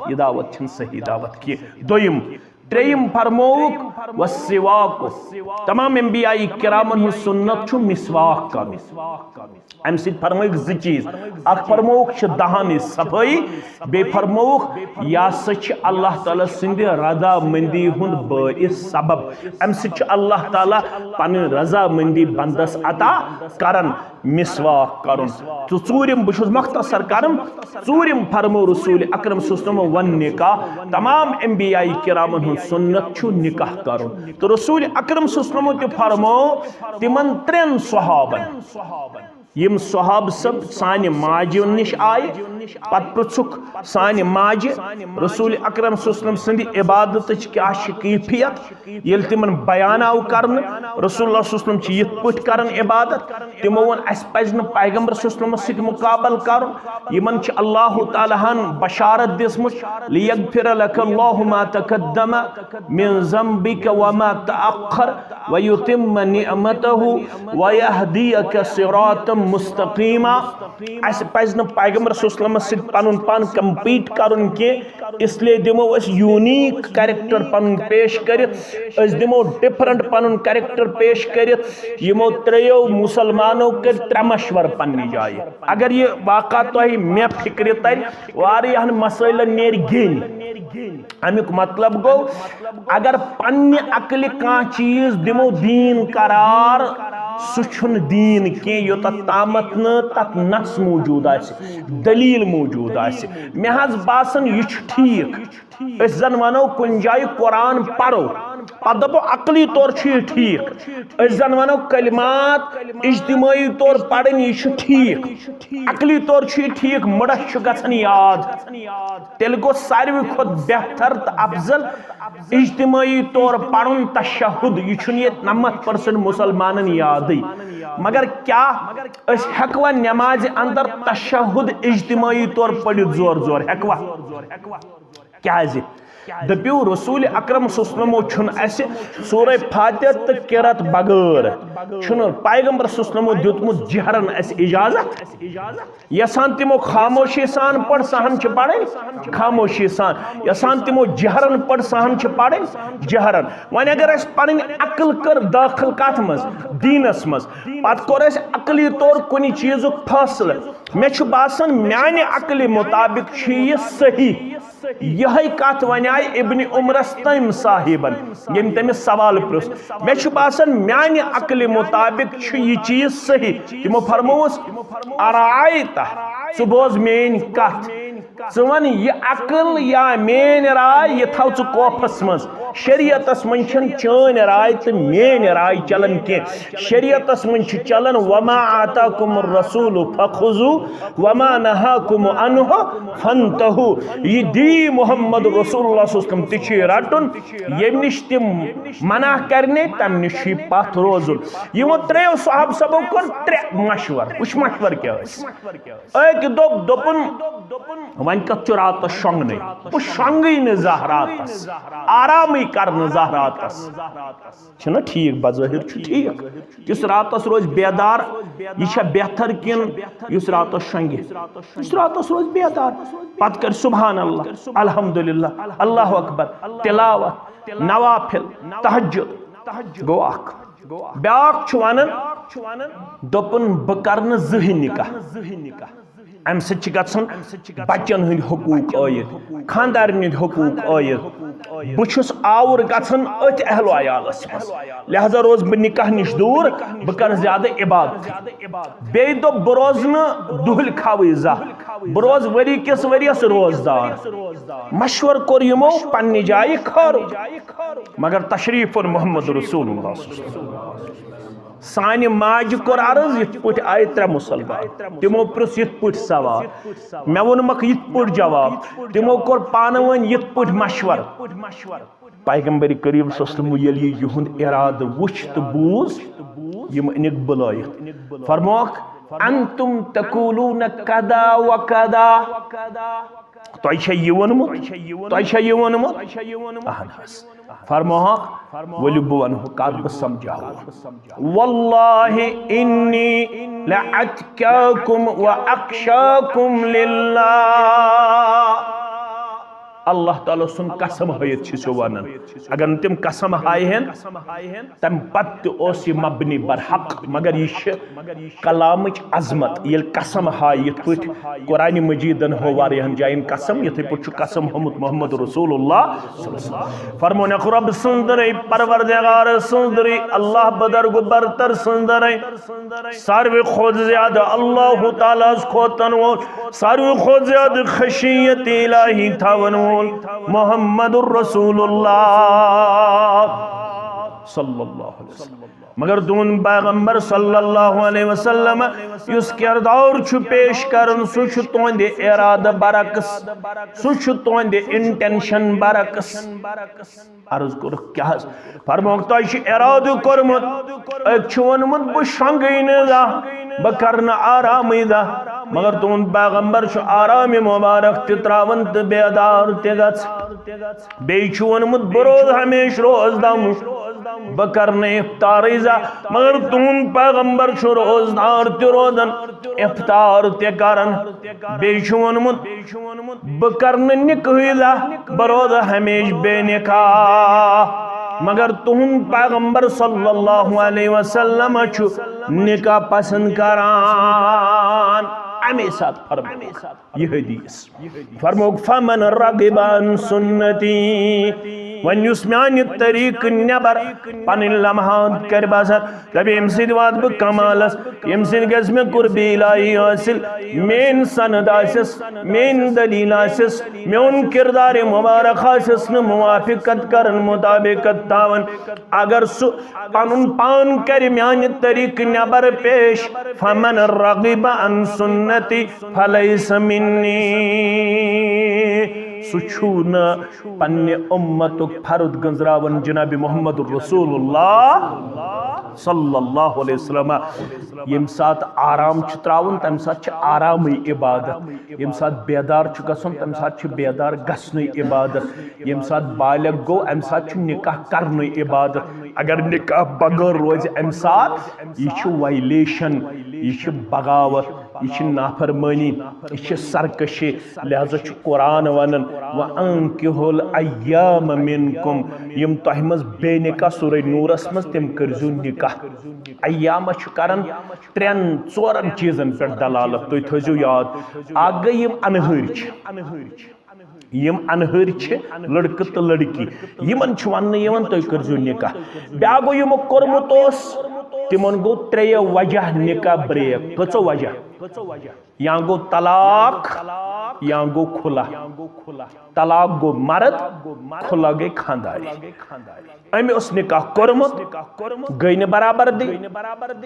یہِ دعوت چھنہٕ صحیح دعوت کینٛہہ۔ دوٚیِم، ترٛیٚیِم فرمووُکھ، والسواک۔ تمام انبیاء کرامن ہُنٛد سُنت چھُ مسواک کرُن۔ امہِ سۭتۍ فرمٲوِکھ زٕ چیٖز، اکھ فرمووُکھ چھِ دہانٕچ صفٲیی، بیٚیہِ فرمووُکھ یہِ ہسا چھِ اللہ تعالیٰ سٕنٛدِ رضامندی ہُنٛد بٲعث سبب۔ امہِ سۭتۍ چھُ اللہ تعالیٰ پنٕنۍ رضامندی بندس عطا کران۔ مسواک کرُن۔ تہٕ ژوٗرِم، بہٕ چھُس مختصر کران، ژوٗرِم فرموو رسول اکرم صلی اللہ علیہ وسلم، والنکاح۔ تمام انبیاء کرامن ہُنٛد سُنت چھُ نکاح کرُن۔ تہٕ رسول اکرم صلی اللہ علیہ وسلمو تہِ فرموو تِمن ترٛٮ۪ن صحابن، یِم صحابہٕ سب سانہِ ماجہِ نِش آیہِ، پتہٕ پرٛژھُکھ سانہِ ماجہِ، رسول اکرم صلی اللہ علیہ وسلم سٕنٛدِ عبادتٕچ کیٛاہ چھِ کیفیت؟ ییٚلہِ تِمن بیان آو کرنہٕ، رسول اللہ صلی اللہ علیہ وسلم چھِ یِتھ پٲٹھۍ کران عبادت، تِمو ووٚن، اسہِ پزِ نہٕ پیغمبر صلی اللہ علیہ وسلمس سۭتۍ مقابل کرُن۔ یِمن چھِ اللہ تعالیٰ ہن بشارت دِژمٕژ، لیغفر لک اللہ ما تقدم من ذنبک وما تأخر ویتم نعمتہ ویہدیک صراطا مستقیما۔ اسہِ پزِ نہٕ پیغمبر صلی اللہ علیہ وسلم سۭتۍ پنُن پان کمپیٹ کرُن کینٛہہ، اس لیے دِمو أسۍ یونیک کریکٹر پنُن پیش کٔرِتھ، أسۍ دِمو ڈفرنٹ پنُن کریکٹر پیش کٔرِتھ۔ یِمو ترٛیٚیو مسلمانو کٔرۍ ترٛےٚ مشورٕ پننہِ جایہِ۔ اگر یہِ واقعہ تۄہہِ مےٚ فکرِ ترِ، واریاہن مسٲیلن نیرِ گیٚنۍ۔ امیُک مطلب گوٚو، اگر پننہِ عقلہِ کانٛہہ چیٖز دِمو دیٖن قرار، سُہ چھُنہٕ دیٖن کینٛہہ یوٚتتھ تامتھ نہٕ تتھ نص موجود آسہِ، دلیل موجود آسہِ۔ مےٚ حظ باسان، یہِ چھُ ٹھیٖک۔ أسۍ زن ونو کُنہِ جایہِ قرآن پرو، پتہٕ دپو عقلی طور چھُ یہِ ٹھیٖک۔ أسۍ زن ونو کلمات اجتماعی طور پرٕنۍ، یہِ چھُ ٹھیٖک۔ عقلی طور چھُ یہِ ٹھیٖک، مُڑس چھُ گژھان یاد۔ تیٚلہِ گوٚو ساروی کھۄتہٕ بہتر تہٕ افضل اجتماعی طور پرُن تشہد۔ یہِ چھُنہٕ ییٚتہِ نَمَتھ پٔرسَنٛٹ مسلمانن یادٕے۔ مگر کیٛاہ أسۍ ہٮ۪کوا نمازِ اندر تشہد اجتماعی طور پٔرِتھ زور زور؟ ہٮ۪کوا؟ کیٛازِ؟ دٔپِو، رسول اکرم صلی اللہ علیہ وسلمو چھُنہٕ اَسہِ سورہ فاتحہ تہٕ قرات بغٲر، چھُنہٕ پیغمبر صلی اللہ علیہ وسلمو دیُتمُت جہرن اَسہِ اجازت؟ یژھان تِمو خاموشی سان پٲٹھۍ سہن چھِ پرٕنۍ، خاموشی سان۔ یژھان تِمو جہرن پٲٹھۍ سہن چھِ پرٕنۍ، جہرن۔ وۄنۍ اگر اَسہِ پنٕنۍ عقل کٔر دٲخل کتھ منٛز؟ دیٖنس منٛز۔ پتہٕ کوٚر اَسہِ عقلی طور کُنہِ چیٖزُک فٲصلہٕ۔ مےٚ چھُ باسان، میانہِ عقلہِ مطابق چھُ یہِ صحیح۔ یِہے کتھ ونیاے ابن عمرس تٔمۍ صاحبن، ییٚمۍ تٔمِس سوال پرُژھ۔ مےٚ چھُ باسان، میانہِ عقلہِ مطابق چھُ یہِ چیٖز صحیح۔ تِمو فرمووُس، "ارائیت، ژٕ بوز میٲنۍ کتھ۔ ژٕ ون، یہِ عقل یا میٲنۍ راے، یہِ تھاو ژٕ کوفس منٛز۔ شریعتس منٛز چھنہٕ چٲنۍ راے تہٕ میٲنۍ راے چلان کینٛہہ۔ شریعتس منٛز چھُ چلان، وما آتاکم الرسول فخذوہ وما نہاکم عنہ فانتہوا۔" یہِ دی محمد رسول اللہ صلی اللہ علیہ وسلم، تہِ چھُ یہِ رٹُن۔ ییٚمہِ نِش تِم منع کرنہِ، تمہِ نِش چھُ یہِ پتھ روزُن۔ یِمو ترٛیٚیو صحابہٕ صٲبو کوٚر ترٛےٚ مشورٕ۔ وٕچھ مشورٕ کیٛاہ ٲسۍ۔ أکۍ دوٚپ، دوٚپُن، "وۄنۍ کتھ چھُ راتس شۄنٛگنٕے؟ بہٕ شۄنٛگٕے نہٕ زانٛہہ راتس، آرامٕے کرٕ نہٕ زانٛہہ راتس۔" چھُنہ ٹھیٖک؟ بظٲہر چھُ ٹھیٖک۔ یُس راتس روزِ بیدار، یہِ چھا بہتر کِنہٕ یُس راتس شۄنٛگہِ؟ یُس راتس روزِ بیدار، پتہٕ کرِ سبحان اللہ، الحمدللہ، اللہ اکبر، تلاوت، نوافل، تہجد، گوٚو اکھ۔ بیٛاکھ چھُ ونان، دوٚپُن، "بہٕ کرٕ نہٕ زٕہٕنۍ نکاح۔" امہِ سۭتۍ چھِ گژھان بچن ہٕنٛدۍ حقوٗق عٲید، خانٛدارٮ۪ن ہٕنٛدۍ حقوٗق عٲید۔ بہٕ چھُس آوُر گژھان أتھۍ اہل و عیالس منٛز، لہذا روزٕ بہٕ نکاح نِش دوٗر، بہٕ کرٕ زیادٕ عبادت۔ بیٚیہِ دوٚپ، "بہٕ روزٕ نہٕ دُہٕلۍ کھاوٕے زانٛہہ، بہٕ روزٕ ؤری کِس ؤریَس روزدار۔" مشورٕ کوٚر یِمو پننہِ جایہِ خٲرُک، مگر تشریف اوٚن محمد رسول اللہ صلی اللہ علیہ وسلم۔ سانہِ ماجہِ کوٚر عرض، یِتھ پٲٹھۍ آیہِ ترٛےٚ مُسلمان۔ تِمو پرُژھ یِتھ پٲٹھۍ سوال۔ مےٚ ووٚنمکھ یِتھ پٲٹھۍ جواب۔ تِمو کوٚر پانہٕ ؤنۍ یِتھ پٲٹھۍ مشورٕ۔ پیغمبر کریم صلی اللہ علیہ وسلم ییٚلہِ یہِ یِہُنٛد اِرادٕ وُچھ تہٕ بوٗز، یِم أنِکھ بُلٲیِتھ۔ فرموکھ، "انتم تقولون کذا و کذا۔" تۄہہِ چھا یہِ ووٚنمُت؟ تۄہہِ چھا یہِ ووٚنمُت؟ اہن حظ۔ فرموہکھ، "ؤلِو بہٕ وَنہو کَتھ، بہٕ سَمجھاوو۔ واللہ انی لاتقاکم و اخشاکم للہ۔" اللہ تعالیٰ سُنٛد قسم ہٲیِتھ چھِ سُہ وَنان۔ اگر نہٕ تِم قسم ہایہِ ہن، تَمہِ پتہٕ تہِ اوس یہِ مبنی برحق، مگر یہِ چھِ کلامٕچ عظمت۔ ییٚلہِ قسم ہایہِ یِتھ پٲٹھۍ قرآنِ مجیدن ہو واریاہن جاین قسم، یِتھے پٲٹھۍ چھُ قسم ہومُت محمد رسول اللہ صلی اللہ علیہ وسلم۔ فرمونکھ، رۄب سٕنٛز دٕرے، پروردگار سٕنٛز دٕرے، اللہ بدرگ برتر سٕنٛز دٕرے، ساروی کھۄتہٕ زیادٕ اللہ تعالیٰ ہس کھوتن وول، ساروی کھۄتہٕ زیادٕ خشیت الہی تھاون وول محمد رسول اللہ صلی اللہ علیہ وسلم۔ مگر تُہُنٛد پیغمبر صلی اللہ علیہ وسلم یُس کردار چھُ پیش کران، سُہ چھُ تُہنٛدِ ارادٕ برعکس، سُہ چھُ تُہنٛدِ انٹینشن برعکس۔ عرض کوٚرُکھ، کیٛاہ حظ؟ فرمووُکھ، تۄہہِ چھُ ارادٕ کوٚرمُت، أکۍ چھُ ووٚنمُت، "بہٕ شۄنٛگٕے نہٕ زانٛہہ، بہٕ کرٕ نہٕ آرامٕے زانٛہہ"، مگر تُہُنٛد پیغمبر چھُ آرامہِ مبارک تہِ تراوان تہٕ بیدار تہِ گژھان۔ بیٚیہِ چھُ ووٚنمُت، بہٕ روزٕ ہمیشہٕ روزدار، بہٕ کرٕ نہٕ افطارٕے زانٛہہ، مگر تُہُنٛد پیغمبر چھُ روزدار تہِ روزان، افطار تہِ کران۔ بیٚیہِ چھُ ووٚنمُت، بہٕ کرٕ نہٕ نکاحٕے زانٛہہ، بہٕ روزٕ ہمیشہٕ بے نکاح، مگر تُہُنٛد پیغمبر صلی اللہ علیہ وسلم چھُ نکاح پسند کران۔ اَمے ساتہٕ فرموو۔ یہِ حدیث۔ فرمووُکھ، فمن رغب عن سنتی، وۄنۍ یُس میانہِ طریٖقہٕ نٮ۪بر پنٕنۍ لمحات کرِ بسر، دپہِ، ییٚمہِ سۭتۍ واتہٕ بہٕ کمالس، ییٚمہِ سۭتۍ گژھِ مےٚ قربِ الہی حٲصِل، میٲنۍ سند آسٮ۪س، میٲنۍ دلیل آسٮ۪س، میون کردار مبارک آسٮ۪س نہٕ موافقت کرن، مطابقت تھاون، اگر سُہ پنُن پان کرِ میانہِ طریٖقہٕ نٮ۪بر پیش، فمن رغب عن سنتی فلیس منی، سُہ چھُ نہٕ پننہِ اُمتُک فرد گنزراوان۔ جناب محمد رسول اللہ صلی اللہ علیہ وسلم، ییٚمہِ ساتہٕ آرام چھُ تراوُن، تمہِ ساتہٕ چھِ آرامٕے عبادت۔ ییٚمہِ ساتہٕ بیدار چھُ گژھُن، تمہِ ساتہٕ چھُ بیدار گژھنُے عبادت۔ ییٚمہِ ساتہٕ بالغ گوٚو، امہِ ساتہٕ چھُ نکاح کرنُے عبادت۔ اگر نکاح بغٲر روزِ امہِ ساتہٕ، یہِ چھُ وایلیشن، یہِ چھِ بغاوت، یہِ چھِ نافرمٲنی، یہِ چھِ سرکشی۔ لہذا چھُ قرآن ونان، وَأَنكِحُوا الْأَيَامَىٰ مِنكُمْ، یِم تۄہہِ منٛز بے نکاح، سورہ نورس منٛز، تِم کٔرزیو نکاح۔ ایامہ چھُ کران ترٛٮ۪ن ژورن چیٖزن پٮ۪ٹھ دلالت، تُہۍ تھٲیزیو یاد۔ اکھ گٔے یِم انہٲرۍ چھِ، یِم انہٲرۍ چھِ، لڑکہٕ تہٕ لڑکی، یِمن چھُ وننہٕ یِوان، تُہۍ کٔرزیو نکاح۔ بیٛاکھ گوٚو، یِمو کوٚرمُت اوس، تِمن گوٚو ترٛیٚیو وجہ نکاح بریک۔ کٔژو وجہ؟ یا گوٚو طلاق، یا گوٚو کھُلہ۔ طلاق گوٚو مرد، کھُلہ گٔے خانداری۔ أمۍ اوس نکاح کوٚرمُت، گٔے نہٕ برابردی،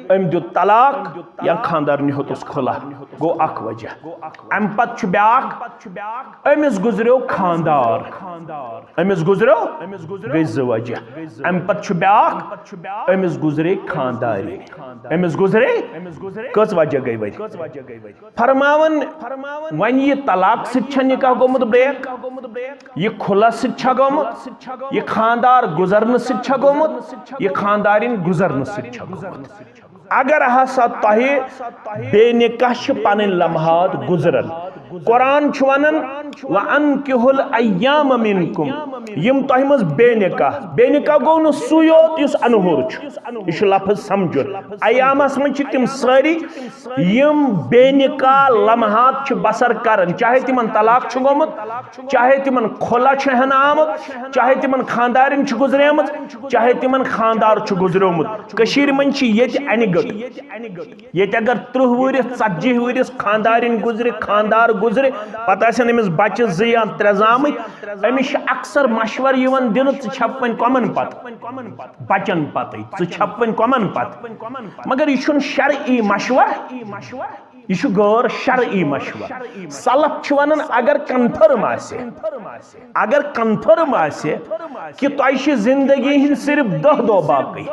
أمۍ دیُت طلاق یا خاندارنہِ ہیوٚتُس کھُلہ، گوٚو اکھ وجہ۔ اَمہِ پتہٕ چھُ بیٛاکھ، أمِس گُزریو خاندار، أمِس گُزریو، گٔے زٕ وجہ۔ اَمہِ پتہٕ چھُ بیٛاکھ، أمِس گُزرے خانداری، أمِس گُزرے، کٔژ وجہ گٔے وۄنۍ؟ فرماوان، وۄنۍ یہِ طلاق سۭتۍ چھا نکاح گوٚمُت بریک، یہِ کھُلس سۭتۍ چھا گوٚمُت، یہِ خاندار گُزرنہٕ سۭتۍ چھا گوٚمُت، یہِ خاندارِنۍ گُزرنہٕ سۭتۍ چھا گوٚمُت؟ اگر ہسا تۄہہِ بے نکاح چھِ پنٕنۍ لمحات گُزران، قرآن چھُ ونان، وَأَنكِحُوا الْأَيَامَىٰ مِنكُمْ، یِم تۄہہِ منٛز بے نکاح، بے نکاح گوٚو نہٕ سُے یوت یُس انہُر چھُ، یہِ چھُ لفظ سمجھُن۔ ایامس منٛز چھِ تِم سٲری یِم بے نکاح لمحات چھِ بسر کران، چاہے تِمن طلاق چھُ گوٚمُت، چاہے تِمن کھُلہ چھُ ہٮ۪نہٕ آمُت، چاہے تِمن خاندارِنۍ چھِ گُزریمٕژ، چاہے تِمن خاندار چھُ گُزریومُت۔ کٔشیٖرِ منٛز چھِ ییٚتہِ انہِ گٔٹ۔ ییٚتہِ اگر ترٕٛہ ؤرِس، ژتجی ؤرِس خاندارِنۍ گُزرِ، خاندار گُزرِ، پتہٕ آسن أمِس بچہِ زٕ یا ترٛےٚ زامٕتۍ، أمِس چھِ اکثر مشورٕ یِوان دِنہٕ، ژٕ چھَکھ وۄنۍ کۄمن پتہٕ؟ بچن پتے، ژٕ چھَکھ وۄنۍ کۄمن پتہٕ؟ مگر یہِ چھُنہٕ شرعی مشورٕ، یہِ چھُ غٲر شرعی مشورٕ۔ سلف چھِ ونان، اگر کنفرم آسہِ، اگر کنفرم آسہِ کہِ تۄہہِ چھِ زندگی ہٕنٛدۍ صرف دَہ دۄہ باقٕے،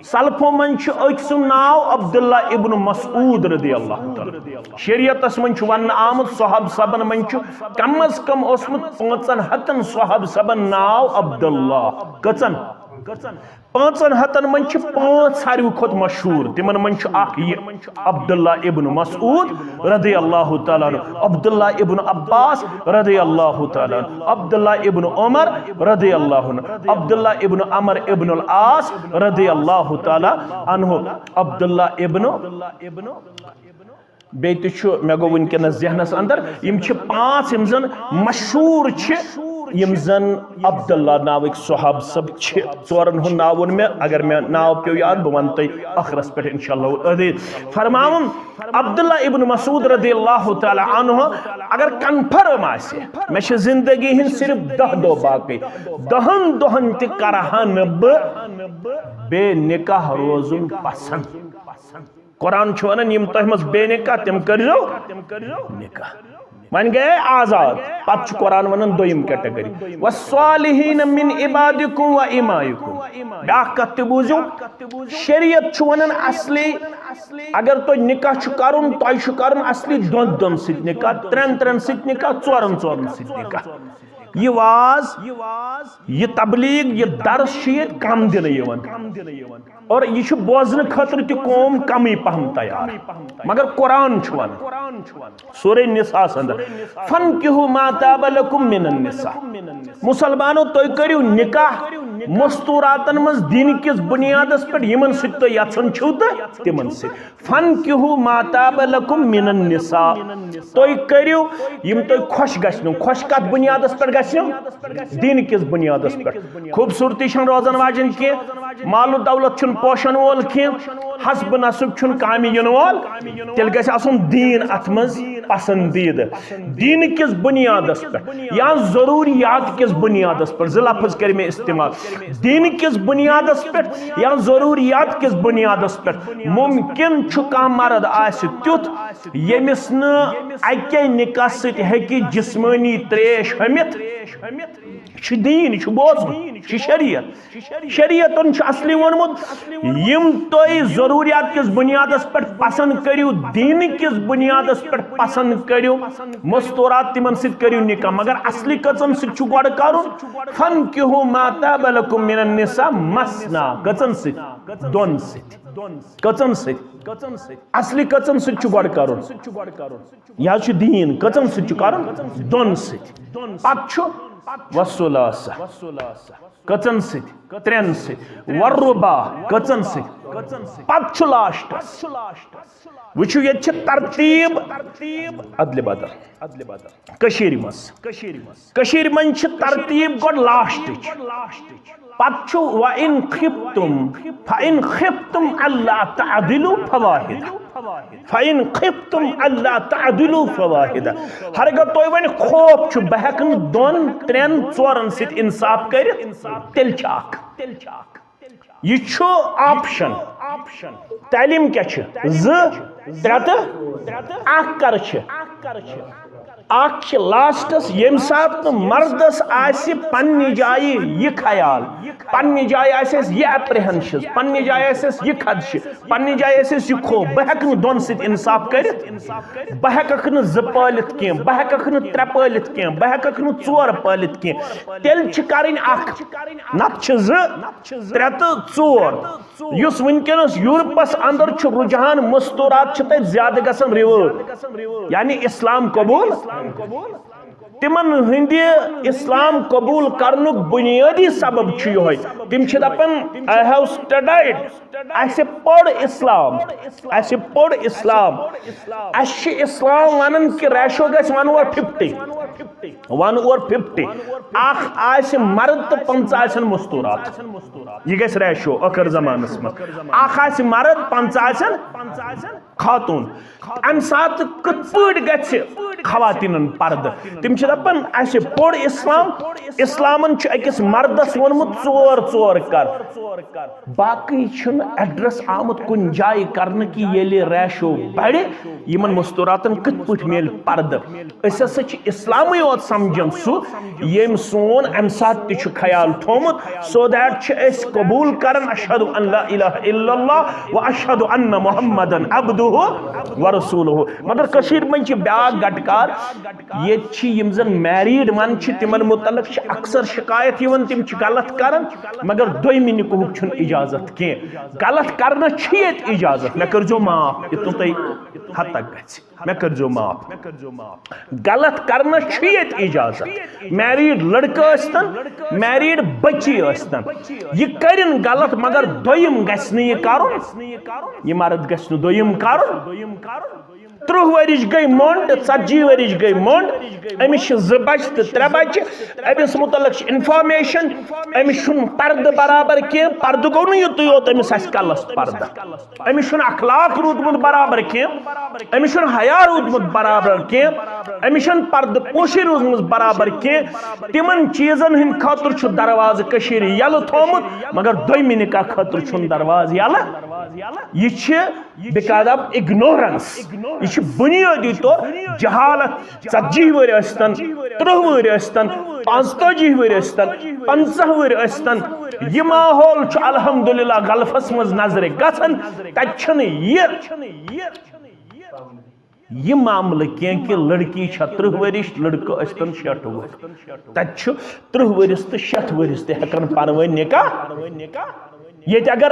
سلفو منٛز چھُ أکۍ سُنٛد ناو عبداللہ ابن مسعود رضی اللہ تعالیٰ عنہ۔ شریعتس منٛز چھُ وننہٕ آمُت، صحابہ صٲبن منٛز چھُ کم از کم اوسمُت پانٛژن ہتن صحابہ صٲبن ناو عبداللہ۔ کٔژن؟ پانٛژن ہتن منٛز چھِ پانٛژھ ساروی کھۄتہٕ مشہوٗر، تِمن منٛز چھُ اکھ یہِ عبداللہ ابن مسعود رضی اللہ تعالیٰ عنہ، عبداللہ ابن عباس رضی اللہ تعالیٰ عنہ، عبداللہ ابن عمر رضی اللہ عنہ، عبداللہ ابن عمر ابن العاص رضی اللہ تعالیٰ عنہ، عبداللہ ابن، بیٚیہِ تہِ چھُ، مےٚ گوٚو وٕنکیٚنَس ذہنَس اندر، یِم چھِ پانٛژھ یِم زَن مشہوٗر چھِ، یِم زَن عبداللہ ناوٕکۍ صحابہٕ صٲب چھِ۔ ژورَن ہُنٛد ناو ووٚن مےٚ، اگر مےٚ ناو پیوٚو یاد، بہٕ وَنہٕ تۄہہِ ٲخرَس پٮ۪ٹھ انشاءاللہ العزیز۔ فرماوُن، عبداللہ ابن مسعود رضی اللہ تعالیٰ عنہ، اگر کنفرم آسہِ، مےٚ چھِ زندگی ہٕنٛدۍ صرف دَہ دۄہ باقٕے، دَہَن دۄہَن تہِ کرٕ ہا نہٕ بہٕ بے نکاح روزُن پسند۔ قرآن چھُ ونان، یِم تۄہہِ منٛز بے نکاح، تِم کٔرۍزیو نکاح۔ وۄنۍ گٔیے آزاد، پتہٕ چھُ قرآن ونان دوٚیِم category، "والصالحین من عبادکم و امائکم۔" بیٛاکھ کتھ تہِ بوٗزِو، شریعت چھُ ونان اصلی، اگر تۄہہِ نکاح چھُ کرُن، تۄہہِ چھُ کرُن اصلی دۄن دۄن سۭتۍ نکاح، ترٛٮ۪ن ترٛٮ۪ن سۭتۍ نکاح، ژورن ژورن سۭتۍ نکاح۔ یہ واز، یہ تبلیغ، یہ درس چھُ ییٚتہِ کم دِنہٕ یِوان۔ اور یہ چھُ بوزنہٕ خٲطرٕ تہِ قوم کمٕے پہم تیار۔ مگر قرآن چھُ ونان، سورہ نساء اندر، "فانکحوا ما طاب لکم من النساء۔" مسلمانو، تُہۍ کٔرِو نکاح مستوراتن منٛز دین کِس بنیادس پٮ۪ٹھ، یِمن سۭتۍ تُہۍ یژھان چھِو تہٕ تِمن سۭتۍ۔ "فانکحوا ما طاب لکم من النساء۔" تُہۍ کٔرِو یِم تۄہہِ خۄش گژھنو۔ خۄش کتھ بنیادس پٮ۪ٹھ گژھنو؟ دین کِس بنیادس پٮ۪ٹھ۔ خوبصورتی چھنہٕ روزن واجن کینٛہہ، مال و دولت چھُنہٕ پوشن وول کینٛہہ، حسب نسب چھُنہٕ کامہِ یِنہٕ وول۔ تیٚلہِ گژھِ آسُن دین اتھ منٛز پسندیدٕ۔ دین کِس بنیادس پٮ۪ٹھ یا ضروریات کِس بنیادس پٮ۪ٹھ، زٕ لفظ کٔرۍ مےٚ استعمال۔ دین کِس بنیادس پٮ۪ٹھ یا ضروریات کِس بنیادس پٮ۪ٹھ۔ ممکن چھُ کانٛہہ مرد آسہِ تیُتھ، ییٚمِس نہٕ اَکے نکاح سۭتۍ ہیٚکہِ جسمٲنی تریش ہُمِتھ۔ یہِ چھُ دیٖن، یہِ چھُ بوزُن، یہِ چھُ شریعت۔ شریعتن چھُ اصلی ووٚنمُت، یِم تُہۍ ضروریات کِس بنیادس پٮ۪ٹھ پسند کٔرِو، دیٖن کِس بنیادس پٮ۪ٹھ پسند کٔرِو، مستورات تِمن سۭتۍ کٔرِو نکاح، مگر اصلی کٔژن سۭتۍ چھُ گۄڈٕ کرُن؟ "فانکحوا ما طاب لکم من النساء مثنی۔" کٔژن سۭتۍ؟ دۄن سۭتۍ۔ کٔژن سۭتۍ؟ اصلی کٔژن سۭتۍ چھُ گۄڈٕ کرُن؟ یہِ حظ چھُ دیٖن۔ کٔژن سۭتۍ چھُ کرُن؟ دۄن سۭتۍ۔ پتہٕ چھُ وثلاثہ۔ کٔژن سۭتۍ؟ ترٛٮ۪ن سۭتۍ۔ والرباع۔ کٔژن سۭتۍ؟ پتہٕ چھُ لاسٹس۔ وٕچھِو، ییٚتہِ چھِ ترتیٖب ادلہِ بدل۔ کٔشیٖرِ منٛز، کٔشیٖرِ منٛز چھِ ترتیٖب گۄڈٕ لاسٹٕچ۔ پتہٕ چھُ "وَإِنْ خِفْتُمْ، فَإِنْ خِفْتُمْ أَلَّا تَعْدِلُوا فَوَاحِدَةً، فَإِنْ خِفْتُمْ أَلَّا تَعْدِلُوا فَوَاحِدَةً۔" ہرگاہ تۄہہِ وۄنۍ خوف چھُ، بہٕ ہٮ۪کہٕ نہٕ دۄن، ترٛٮ۪ن، ژورن سۭتۍ انصاف کٔرِتھ، تیٚلہِ چھِ اکھ۔ یہِ چھُ آپشن۔ تعلیٖم کیٛاہ چھِ؟ زٕ، ترٛےٚ تہٕ اکھ کر چھِ؟ اکھ چھِ لاسٹس، ییٚمہِ ساتہٕ نہٕ مردس آسہِ پننہِ جایہِ یہِ خیال، پننہِ جایہِ آسہِ اَسہِ یہِ اپریہنشن، پننہِ جایہِ آسہِ اَسہِ یہِ خدشہِ، پننہِ جایہِ آسہِ اَسہِ یہِ خوف، بہٕ ہٮ۪کہٕ نہٕ دۄن سۭتۍ انصاف کٔرِتھ، بہٕ ہٮ۪ککھ نہٕ زٕ پٲلِتھ کینٛہہ، بہٕ ہٮ۪ککھ نہٕ ترٛےٚ پٲلِتھ کینٛہہ، بہٕ ہٮ۪ککھ نہٕ ژور پٲلِتھ کینٛہہ۔ تیٚلہِ چھِ کرٕنۍ اکھ، نتہٕ چھِ زٕ، ترٛےٚ تہٕ ژور۔ یُس وٕنکیٚنس یورپس اندر چھُ رجحان، مستورات چھِ تتہِ زیادٕ گژھان ریوٲٹ، یعنی اسلام قبول۔ تِمن ہٕنٛدِ اسلام قبول کرنُک بنیٲدی سبب چھُ یِہوٚے۔ تِم چھِ دپان، "I have studied، اَسہِ پوٚر اسلام، اَسہِ پوٚر اسلام۔" اَسہِ چھِ اسلام ونان کہِ ریشو گژھِ one over fifty، one over fifty۔ اکھ آسہِ مرد تہٕ پنٛژاہ آسن مستورات۔ یہِ گژھِ ریشو ٲخر زمانس منٛز۔ اکھ آسہِ مرد، پنٛژاہ آسن خاتون۔ امہِ ساتہٕ کِتھ پٲٹھۍ گژھِ خواتینن پردٕ؟ تِم چھِ دپان، "اسہِ پوٚر اسلام، اسلامن چھُ أکِس مردس ووٚنمُت، ژور ژور کر۔" باقٕے چھُنہٕ ایڈریس آمُت کُنہِ جایہِ کرنہٕ کہِ ییٚلہِ ریشو بڑِ، یِمن مستوراتن کِتھ پٲٹھۍ میلہِ پردٕ۔ أسۍ ہسا چھِ اسلامٕے یوت سمجھان سُہ، ییٚمۍ سون امہِ ساتہٕ تہِ چھُ خیال تھومُت، so that چھِ أسۍ قبول کران، "اشہد ان لا الہ الا اللہ و اشہد ان محمدن عبدہ و رسولہ۔" مگر کٔشیٖرِ منٛز چھِ بیٛاکھ گٹہٕ کار، ییٚتہِ چھِ یِم زن میریٖڈ ون چھِ، تِمن متعلق چھِ اکثر شکایت یِوان، تِم چھِ غلط کران، مگر دوٚیمہِ نکاحُک چھُنہٕ اجازت کینٛہہ۔ غلط کرنس چھِ ییٚتہِ اجازت، مےٚ کٔرۍزیو معاف، یوٚتام تۄہہِ حد تک گژھِ۔ مےٚ کٔرۍزیو معاف۔ غلط کرنس چھُ ییٚتہِ اجازت۔ میریٖڈ لڑکہٕ ٲسۍتن، میریٖڈ بچی ٲسۍتن، یہِ کرن غلط، مگر دوٚیِم گژھِ نہٕ یہِ کرُن۔ یہِ مرد گژھِ نہٕ دوٚیِم کرُن۔ ترٕٛہ ؤرِش گٔے مۄنڈ، ژتجی ؤرِش گٔے مۄنڈ، أمِس چھِ زٕ بچہِ تہٕ ترٛےٚ بچہِ، أمِس متعلق چھِ انفارمیشن، أمِس چھُنہٕ پردٕ برابر کینٛہہ۔ پردٕ گوٚو نہٕ یُتُے یوت، أمِس آسہِ کلس پردٕ۔ أمِس چھُنہٕ اخلاق روٗدمُت برابر کینٛہہ، أمِس چھُنہٕ حیا روٗدمُت برابر کینٛہہ، أمِس چھَنہٕ پردٕ پوشی روٗزمٕژ برابر کینٛہہ۔ تِمن چیٖزن ہٕنٛدِ خٲطرٕ چھُ دروازٕ کٔشیٖرِ یَلہٕ تھومُت، مگر دوٚیمہِ نکاح خٲطرٕ چھُنہٕ دروازٕ یَلہٕ۔ یہِ چھِ because of ignorance۔ یہِ چھِ بُنیٲدی طور جہالت۔ ژتجی ؤرۍ ٲسۍتن، ترٕٛہ ؤرۍ ٲسۍتن، پانٛژتٲجی ؤرۍ ٲسۍتن، پنٛژاہ ؤرۍ ٲسۍتن، یہِ ماحول چھُ الحمدللہ غلفس منٛز نظرِ گژھان۔ تتہِ چھُنہٕ یہِ یہِ معاملہٕ کینٛہہ کہِ لڑکی چھےٚ ترٕٛہ ؤرِش، لڑکہٕ ٲسۍتن شیٹھ وُہُر۔ تتہِ چھُ ترٕٛہ ؤرِس تہٕ شیٹھ ؤرِس تہِ ہٮ۪کان پانہٕ ؤنۍ نکاح۔ ییٚتہِ اگر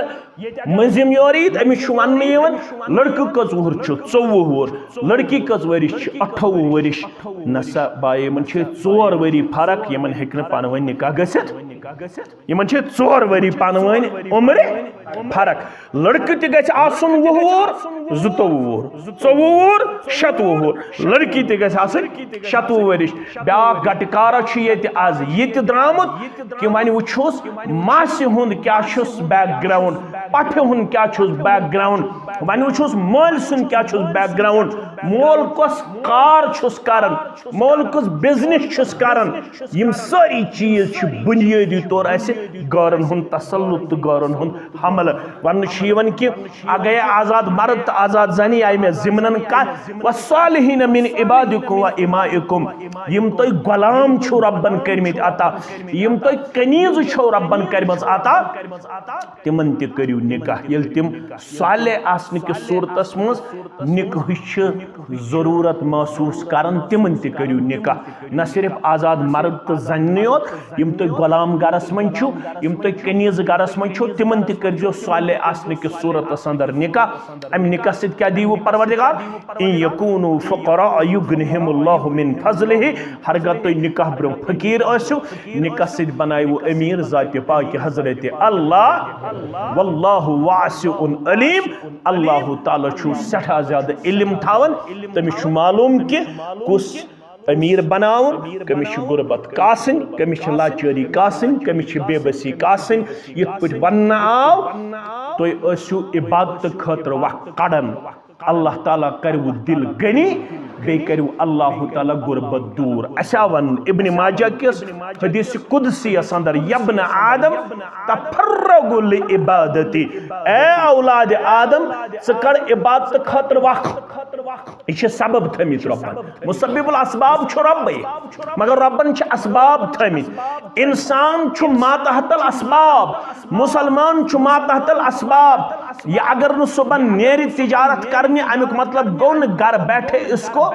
مٔنٛزِم یور یی تہٕ أمِس چھُ وننہٕ یِوان، لڑکہٕ کٔژ وُہُر چھُ؟ ژوٚوُہ وُہُر۔ لڑکی کٔژ ؤرِش چھِ؟ اَٹھووُہ ؤرِش۔ نسا باے، یِمن چھِ ژور ؤری فرق، یِمن ہیٚکہِ نہٕ پانہٕ ؤنۍ نکاح گٔژھِتھ۔ یِمن چھِ ژور ؤری پانہٕ ؤنۍ عمرِ فرق۔ لڑکہٕ تہِ گژھِ آسُن وُہ وُہُر، زٕتووُہ وُہُر، ژوٚوُہ وُہُر، شَتوُہ وُہُر۔ لڑکی تہِ گژھِ آسٕنۍ شَتوُہ ؤرِش۔ بیٛاکھ گٹہٕ کارا چھُ ییٚتہِ آز یہِ تہِ درٛامُت کہِ وۄنۍ وٕچھوس ماسہِ ہُنٛد کیٛاہ چھُس بیک گراوُنٛڈ، پۄپھِ ہُنٛد کیٛاہ چھُس بیک گراوُنٛڈ، وۄنۍ وٕچھوس مٲلۍ سُنٛد کیٛاہ چھُس بیک گراوُنٛڈ، مول کۄس کار چھُس کران، مول کُس بزنس چھُس کران۔ یِم سٲری چیٖز چھِ بُنیٲدی طور اَسہِ گٲرن ہُنٛد تسلط تہٕ گٲرن ہُنٛد حملہٕ۔ وننہٕ چھُ یِوان کہِ اگرے آزاد مرد تہٕ آزاد زنہِ آیہِ مےٚ ضمنن کتھ، "وَالصَّالِحِينَ مِنْ عِبَادِكُمْ وَإِمَائِكُمْ"، یِم تۄہہِ غلام چھِو ربن کٔرمٕتۍ عطا، یِم تۄہہِ کنیٖزٕ چھِو ربن کٔرمٕژ عطا، تِمن تہِ کٔرِو نکاح۔ ییٚلہِ تِم صالح آسنہٕ کِس صورتس منٛز نکاحٕچ چھِ ضروٗرت محسوٗس کران، تِمن تہِ کٔرِو نکاح۔ نہ صرف آزاد مرد تہٕ زنہِ یوت، یِم تُہۍ غلام گرس منٛز چھِو، یِم تُہۍ کنیز گرس منٛز چھِو، تِمن تہِ کٔرزیو صالح آسنہٕ کِس صورتس اندر نکاح۔ امہِ نکاح سۭتۍ کیٛاہ دِیِو پروردگار؟ "إِن يَكُونُوا فُقَرَاءَ يُغْنِهِمُ اللَّهُ مِنْ فَضْلِهِ"، ہرگاہ تُہۍ نکاح برونٛہہ فقیٖر ٲسِو، نکاح سۭتۍ بنایِوٕ امیر ذاتِ پاک حضرت اللہ۔ "وَاللَّهُ وَاسِعٌ عَلِيمٌ"، اللہ تعالیٰ چھُ سٮ۪ٹھاہ زیادٕ علم تھاوان، تٔمِس چھُ معلوم کہِ کُس امیر بناوُن، کٔمِس چھِ غربت کاسٕنۍ، کٔمِس چھِ لاچٲری کاسٕنۍ، کٔمِس چھِ بے بسی کاسٕنۍ۔ یِتھ پٲٹھۍ وننہٕ آو، تُہۍ ٲسِو عبادتہٕ خٲطرٕ وقت کڑان، اللہ تعالیٰ کرِوٕ دل غنی، بیٚیہِ کرِوٕ اللہ تعالیٰ غربت دوٗر۔ اسہِ آو وننہٕ ابن ماجہ کِس حدیث قدسی یس اندر، "يَا ابْنَ آدَمَ تَفَرَّغْ لِعِبَادَتِي"، اے اولاد آدم، ژٕ کڑ عبادتہٕ خٲطرٕ وقت۔ یہِ چھِ سبب تھٲمٕتۍ رۄبن۔ مسبب الاسباب چھُ رۄبے، مگر رۄبن چھِ اسباب تھٲمٕتۍ۔ انسان چھُ ماتحت الاسباب، مسلمان چھُ ماتحت الاسباب۔ یہِ اگر نہٕ صبحن نیرِ تجارت کرنہِ، امیُک مطلب گوٚو نہٕ گھر بیٹھے اس کو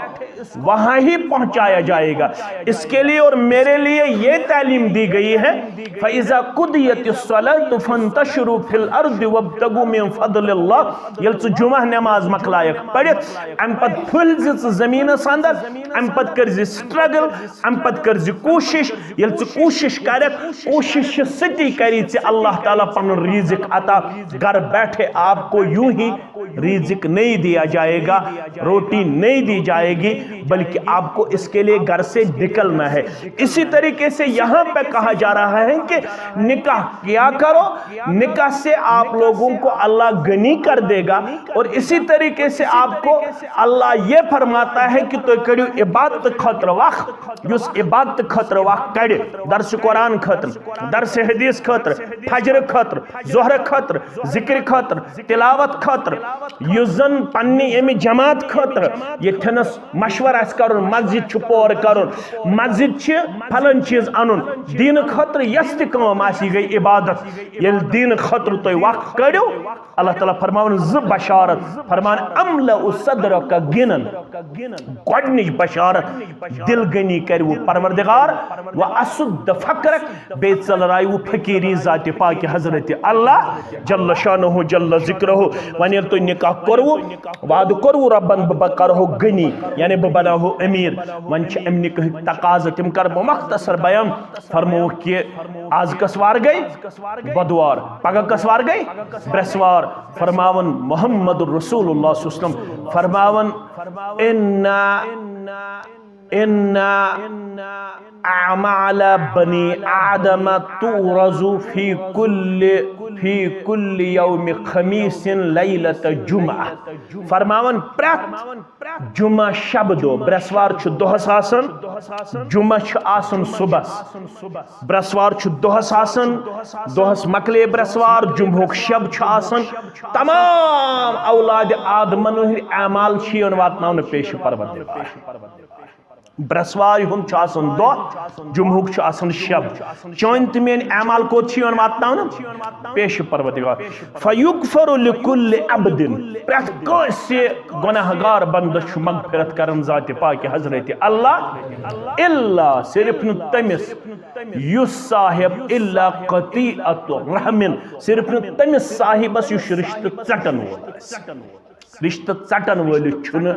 وہاں ہی پہنچایا جائے گا۔ اس کے لیے اور میرے لیے یہ تعلیم دی گئی ہے، "فَإِذَا قُضِيَتِ الصَّلَاةُ فَانْتَشِرُوا فِي الْأَرْضِ وَابْتَغُوا مِنْ فَضْلِ اللَّهِ"۔ ییٚلہِ ژٕ جمعہ نماز مۄکلایکھ پٔرِتھ، اَمہِ پتہٕ پھٔلۍ زِ ژٕ زٔمیٖنَس اندر، اَمہِ پتہٕ کٔرۍ زِ struggle، اَمہِ پتہٕ کٔرۍ زِ کوٗشِش۔ ییٚلہِ ژٕ کوٗشِش کَرَکھ، کوٗشِش چھِ سۭتی کَری ژےٚ اللہ تعالیٰ پَنُن رِزِق عطا۔ گھر بیٹھے آپ کو یوں ہی رزق نہیں دیا جائے گا، روٹی نہیں دی جائے گی، بلکہ آپ کو اس کے لیے گھر سے نکلنا ہے۔ اسی طریقے سے یہاں پہ کہا جا رہا ہے کہ نکاح کیا کرو، نکاح سے آپ لوگوں کو اللہ غنی کر دے گا، اور اسی طریقے سے آپ کو اللہ یہ فرماتا ہے کہ تُہۍ کٔڑِو عبادت خٲطرٕ وقت، یُس عبادت خٲطرٕ وقت کڑِ، درس قرآن خٲطرٕ، درس حدیث خٲطرٕ، فجر خٲطرٕ، ظہر خٲطرٕ، ذکر خٲطرٕ، تلاوت خٲطرٕ، یُس زن پننہِ امہِ جماعت خٲطرٕ ییٚتھٮ۪نس مشورٕ آسہِ کرُن، مسجد چھُ پور کرُن، مسجد چھِ فلٲنۍ چیٖز انُن، دین خٲطرٕ یۄس تہِ کٲم آسہِ، یہِ گٔے عبادت۔ ییٚلہِ دین خٲطرٕ تُہۍ وقت کٔڑِو، اللہ تعالیٰ فرماوان زٕ بشارت، فرمان، "املأ صدرک غنن"، گۄڈنِچ بشارت، دل غنی کرِوٕ پروردگار، "واسد فقرک"، بیٚیہِ ژٔلرایوٕ فقیری ذاتِ پاکہِ حضرت اللہ جل شانہ جل ذکرہ۔ وۄنۍ ییٚلہِ تۄہہِ نکاح کوٚروٕ، وعدٕ کوٚروٕ رۄبن، بہٕ، بہٕ کرہو غنی، یعنی بہٕ بناوہو امیر۔ وۄنۍ چھِ امہِ نکاحٕکۍ تقاضہٕ، تِم کرٕ بہٕ مختصر بیان۔ فرمووُکھ کہِ آز کس وار گٔے؟ بۄدوار۔ پگاہ کس وار گٔے؟ برٛٮ۪سوار۔ فرماوان محمد رسول اللہ صلی اللہ علیہ وسلم فرماوان، "اِنَّ، اِنَّ اعمال بنی آدم تعرض فی کل، فی کل یوم خمیس لیلۃ جمعہ"۔ فرماوان پرٛٮ۪تھ جمعہ شب دۄہ، برٛٮ۪سوار چھُ دۄہس آسان، جمعہ چھُ آسان صبحس، برٛٮ۪سوار چھُ دۄہس آسان، دۄہس مۄکلے برٛٮ۪سوار، جمعہُک شب چھُ آسان۔ تمام اولاد آدمن ہٕنٛدۍ اعمال چھِ یِوان واتناونہٕ پیش پروردگار۔ برسوارِ ہُنٛد چھُ آسان دۄہ، جمعہُک چھُ آسان شب۔ چٲنۍ تہٕ میٲنۍ اعمال کوٚت چھِ یِوان واتناونہٕ؟ پیش پروردگار۔ فیغفر لکل عبد، پرٛٮ۪تھ کٲنٛسہِ گۄناہ گار بندس چھُ مغفرت کران ذاتِ پاکہِ حضرت اللہ، الا، صرف نہٕ تٔمِس، یُس صاحب، الا قطیعت رحمن، صرف نہٕ تٔمِس صاحبس یُس رشتہٕ ژٹن وول آسہِ۔ رشتہٕ ژٹن وٲلِس چھُنہٕ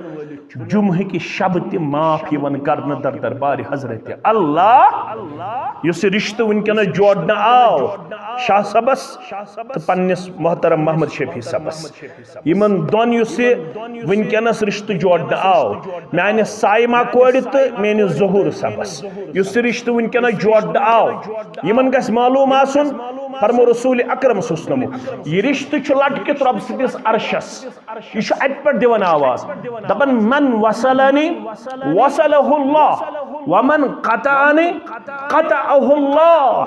جمعہٕکہِ شبہٕ تہِ معاف یِوان کرنہٕ در دربارِ حضرت اللہ۔ یُس یہِ رشتہٕ وٕنکیٚنس جوڑنہٕ آو شاہ صٲبس تہٕ پننِس محترم محمد شفیع صٲبس، یِمن دۄن یُس یہِ وٕنکیٚنس رشتہٕ جوڑنہٕ آو، میانہِ صایمہ کورِ تہٕ میٲنِس ظہور صٲبس، یُس یہِ رشتہٕ وٕنکیٚنس جوڑنہٕ آو، یِمن گژھِ معلوم آسُن، فرمو رسول اکرم صلی اللہ علیہ وسلم، یہِ رشتہٕ چھُ لٹکِتھ رۄب سٕنٛدِس عرشس۔ یہِ چھُ اتہِ پٮ۪ٹھ دِوان آواز، دپان، "من وصلنی وصلہ اللہ، ومن قطعنی قطعہ اللہ۔"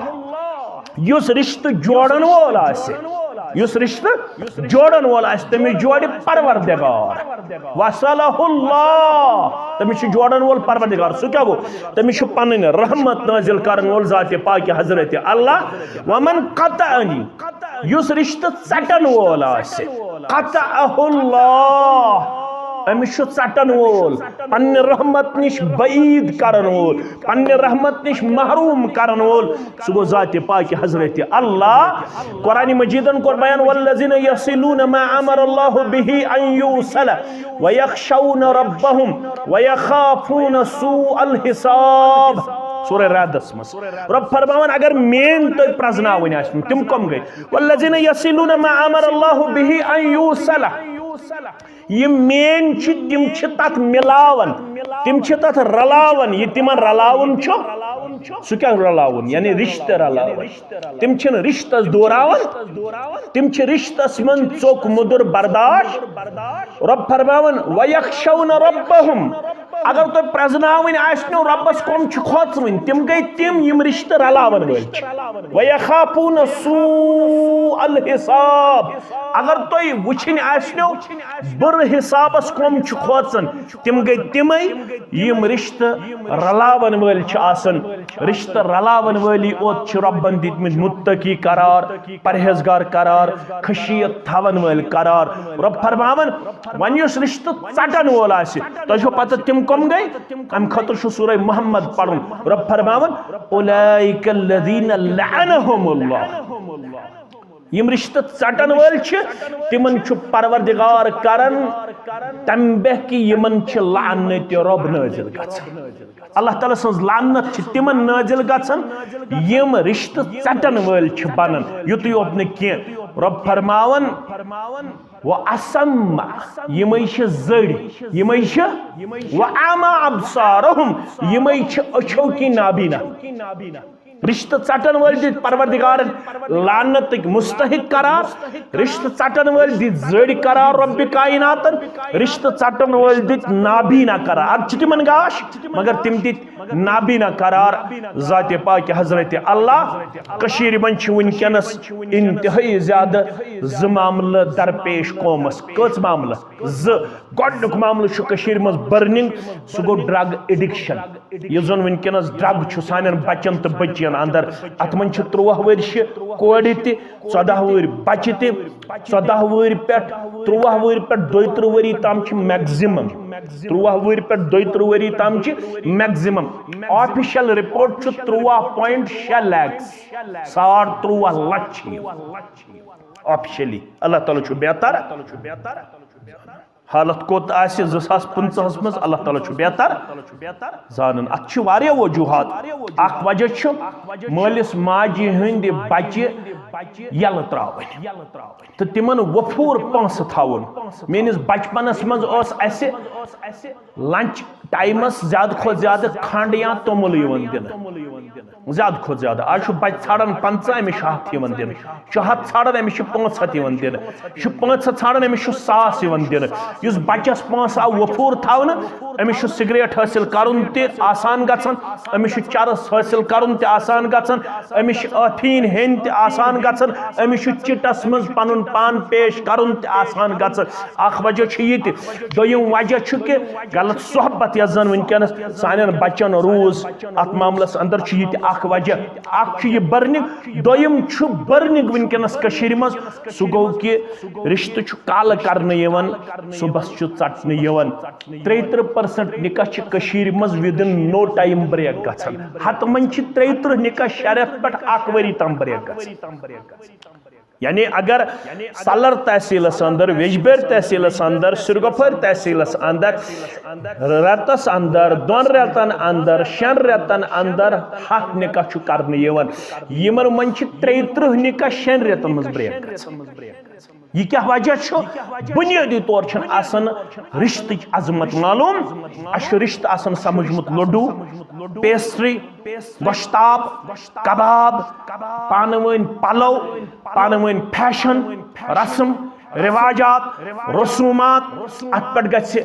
یُس رشتہٕ جوڑن وول آسہِ، یُس رشتہٕ جوڑن وول آسہِ، تٔمِس جوڑِ پروردگار۔ وصلہ اللہ، تٔمِس چھُ جوڑن وول پروردگار۔ سُہ کیٛاہ گوٚو؟ تٔمِس چھُ پنٕنۍ رحمت نٲزِل کرن وول ذاتِ پاکہِ حضرت اللہ۔ ومن قطعنی، یُس رشتہٕ ژٹن وول آسہِ، قطعہ اللہ، أمِس چھُ ژٹن وول، پننہِ رحمت نِش بعید کرن وول، پننہِ رحمت نِش محروم کرن وول، سُہ گوٚو ذاتِ پاکہِ حضرت اللہ۔ قرآن مجیدن کوٚر بیان، "والذین یصلون ما امر اللہ بہ ان یوصل ویخشون ربہم ویخافون سوء الحساب۔" سورہ رعدس منٛز رۄب فرماوان، اگر میٲنۍ تۄہہِ پرزناوٕنۍ آسہِ، تِم کم گٔے؟ والذین یصلون ما امر اللہ بہ ان یوصل۔ یِم میٲنۍ چھِ، تِم چھِ تتھ ملاوان، تِم چھِ تتھ رلاوان۔ یہِ تِمن رلاوُن چھُ، سُہ کیٛاہ رلاوُن؟ یعنی رشتہٕ رلاوُن۔ تِم چھِنہٕ رشتس دوراوان، تِم چھِ رشتس منٛز ژوٚک مُدُر برداشت۔ رۄب فرماوان، ویخشون ربہم۔ اگر تۄہہِ پرزناوٕنۍ آسہِ نو رۄبس کم چھِ کھوژوٕنۍ، تِم گٔے تِم یِم رشتہٕ رلاون وٲلۍ چھِ۔ ویخافون سوء الحساب۔ اگر تۄہہِ وٕچھِنۍ آسہِ نو بُرٕ حسابس کم چھِ کھوژان، تِم گٔے تِمے یِم رشتہٕ رلاون وٲلۍ چھِ آسان۔ رشتہٕ رلاون وٲلی اوت چھِ رۄبن دِتمٕتۍ متقی قرار، پرہیزگار قرار، خشیت تھاون وٲلۍ قرار۔ رۄب فرماوان، وۄنۍ یُس رشتہٕ ژٹن وول آسہِ، تۄہہِ چھو پتہ تِم کم گٔے؟ امہِ خٲطرٕ چھُ سورہ محمد پرُن۔ رۄب فرماوان، اولئک الذین لعنہم اللہ۔ یِم رشتہٕ ژٹن وٲلۍ چھِ، تِمن چھُ پروردگار کران تمبہ کہِ یِمن چھِ لعنتِ رۄب نٲزِل گژھان۔ اللہ تعالیٰ سٕنٛز لعنت چھِ تِمن نٲزِل گژھان، یِم رشتہٕ ژٹن وٲلۍ چھِ بنان۔ یُتُے یوت نہٕ کینٛہہ، رۄب فرماوان، و اسم، یِمے چھِ زٔڑۍ، یِمے چھِ، و اعمی ابصارہم، یِمے چھِ أچھو کِنۍ نابینا۔ رشتہٕ ژٹن وٲلۍ دِتۍ پروردگارن لعنتٕکۍ مستحق قرار، رشتہٕ ژٹن وٲلۍ دِتۍ زٔڑۍ قرار رۄبِ کائناتن، رشتہٕ ژٹن وٲلۍ دِتۍ نابینا قرار۔ ادٕ چھِ تِمن گاش، مگر تِم دِتۍ نابینا قرار ذاتِ پاکہِ حضرت اللہ۔ کٔشیٖرِ منٛز چھِ وٕنکیٚنس انتہٲئی زیادٕ زٕ معاملہٕ درپیش قومس۔ کٔژ معاملہٕ؟ زٕ۔ گۄڈٕنیُک معاملہٕ چھُ کٔشیٖرِ منٛز برننگ، سُہ گوٚو ڈرگ ایڈکشن۔ یُس زن وٕنکیٚنس ڈرگ چھُ سانٮ۪ن بچن تہٕ بچین اندر۔ اتھ منٛز چھِ تُرٛواہ ؤرشہِ کورِ تہِ، ژۄداہ وُہٕرۍ بچہِ تہِ۔ ژۄداہ وُہٕرۍ پٮ۪ٹھ، تُرٛواہ وُہٕرۍ پٮ۪ٹھ دۄیہِ ترٕٛہ ؤری تام چھِ میکزِمم۔ تُرٛواہ وُہٕرۍ پٮ۪ٹھ دۄیہِ ترٕٛہ ؤری تام چھِ میکزِمم۔ آفیشل رپورٹ چھُ تُرٛواہ پوینٹ شےٚ لیکس، ساڑ تُرٛواہ لچھ چھِ یِم۔ آفیشلی۔ اللہ تعالیٰ چھُ بہتر۔ حالت کوٚت آسہِ زٕ ساس پٕنٛژٕہس منٛز، اللہ تعالیٰ چھُ بہتر زانان۔ اتھ چھِ واریاہ وجوہات۔ اکھ وجہ چھُ مٲلِس ماجہِ ہٕنٛدِ بچہِ یلہٕ ترٛاوٕنۍ تہٕ تِمن وفور پونٛسہٕ تھاوُن۔ میٲنِس بچپنس منٛز اوس اسہِ لنچ ٹایمس زیادٕ کھۄتہٕ زیادٕ کھنٛڈ یا توٚمُل یِوان دِنہٕ۔ زیادٕ کھۄتہٕ زیادٕ۔ آز چھُ بچہٕ ژھانڈان پنٛژاہ، أمِس چھُ ہتھ یِوان دِنہٕ۔ یہِ چھُ ہتھ ژھانڈان، أمِس چھُ پانٛژھ ہتھ یِوان دِنہٕ۔ یہِ چھُ پانٛژھ ہتھ ژھانڈان، أمِس چھُ ساس یِوان دِنہٕ۔ یُس بچس پانٛژھ آو وفور تھاونہٕ، أمِس چھُ سگریٹ حٲصِل کرُن تہِ آسان گژھان، أمِس چھُ چرس حٲصِل کرُن تہِ آسان گژھان، أمِس چھُ ٲفیٖن ہیٚنۍ تہِ آسان گژھان، أمِس چھُ چِٹس منٛز پنُن پان پیش کرُن تہِ آسان گژھان۔ اکھ وجہ چھُ یہِ تہِ۔ دوٚیِم وجہ چھُ کہِ غلط صحبت یۄس زن وٕنکیٚنس سانٮ۪ن بچن روٗز، اتھ معاملس اندر چھُ یہِ تہِ اکھ وجہ۔ اکھ چھُ یہِ برنِنگ، دوٚیِم چھُ برنِنگ وٕنکیٚنس کٔشیٖرِ منٛز، سُہ گوٚو کہِ رشتہٕ چھُ کالہٕ کرنہٕ یِوان، صُبحس چھُ ژٹنہٕ یِوان۔ ترٛیہِ تٕرٛہ percent نکاح چھِ کٔشیٖرِ منٛز within no time break گژھان۔ ہتہٕ منٛز چھِ ترٛیہِ تٕرٛہ نکاح شےٚ رٮ۪تھ پٮ۪ٹھ اکھ ؤری تام break گژھان۔ یعنی اگر سالر تحصیلس اندر، ویجبیر تحصیلس اندر، سرگوفر تحصیلس اندر رٮ۪تس اندر، دۄن رٮ۪تن اندر، شٮ۪ن رٮ۪تن اندر ہتھ نکاح چھُ کرنہٕ یِوان، یِمن منٛز چھِ ترٛیہِ تٕرٛہ نکاح شٮ۪ن رٮ۪تن منٛز break گژھان۔ یہِ کیٛاہ وجہ چھُ؟ بُنیٲدی طور چھُنہٕ آسان رِشتٕچ عظمت معلوم۔ اَسہِ چھُ رِشتہٕ آسان سمجھمُت لڈوٗ، پیسٹری، گۄشتاب، کباب، پانہٕ ؤنۍ پلو، پانہٕ ؤنۍ فیشن، رسم، رواجات، رسومات۔ اتھ پٮ۪ٹھ گژھِ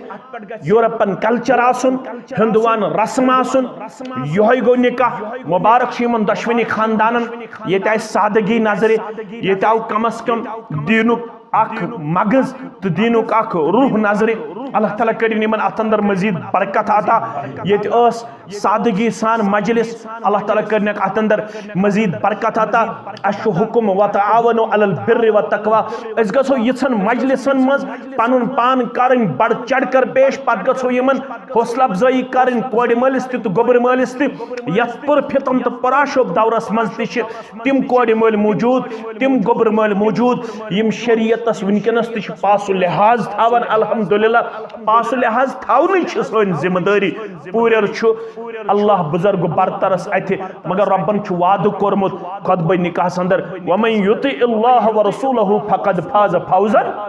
یورپن کلچر آسُن، ہندوان رسم آسُن۔ یِہوٚے گوٚو نکاح۔ مبارک چھُ یِمن دۄشوٕنی خاندانن۔ ییٚتہِ آیہِ سادگی نظرِ، ییٚتہِ آو کم از کم دیٖنُک اکھ مغز تہٕ دیٖنُک اکھ روح نظرِ۔ اللہ تعالیٰ کٔرِن یِمن اتھ اندر مزید برکت عطا۔ ییٚتہِ ٲس سادگی سان مجلس، اللہ تعالیٰ کٔرنَکھ اتھ اندر مزید برکت عطا۔ اَسہِ چھُ حکم وتعاونوا علی البر والتقوی۔ أسۍ گژھو یِژھن مجلسن منٛز پنُن پان کرٕنۍ بڑ چڑھ کر پیش، پتہٕ گژھو یِمن حوصلہ افزٲیی کرٕنۍ کورِ مٲلِس تہِ تہٕ گوٚبرۍ مٲلِس تہِ۔ یتھ پر فتن تہٕ پراشوب دورس منٛز تہِ چھِ تِم کورِ مٲلۍ موجود، تِم گوٚبرۍ مٲلۍ موجود، یِم شریعتس وٕنکیٚنس تہِ چھِ پاس و لحاظ تھاوان۔ الحمدللہ، پاس و لحاظ تھاونٕچ چھِ سٲنۍ ذمہ دٲری۔ پوٗرٮ۪ر چھُ اللہ بزرگ برترس اتھِ، مگر رۄبن چھُ وعدٕ کوٚرمُت خطبہ نکاحس اندر، "ومن یطع اللہ ورسولہ فقد فاز فوزا"۔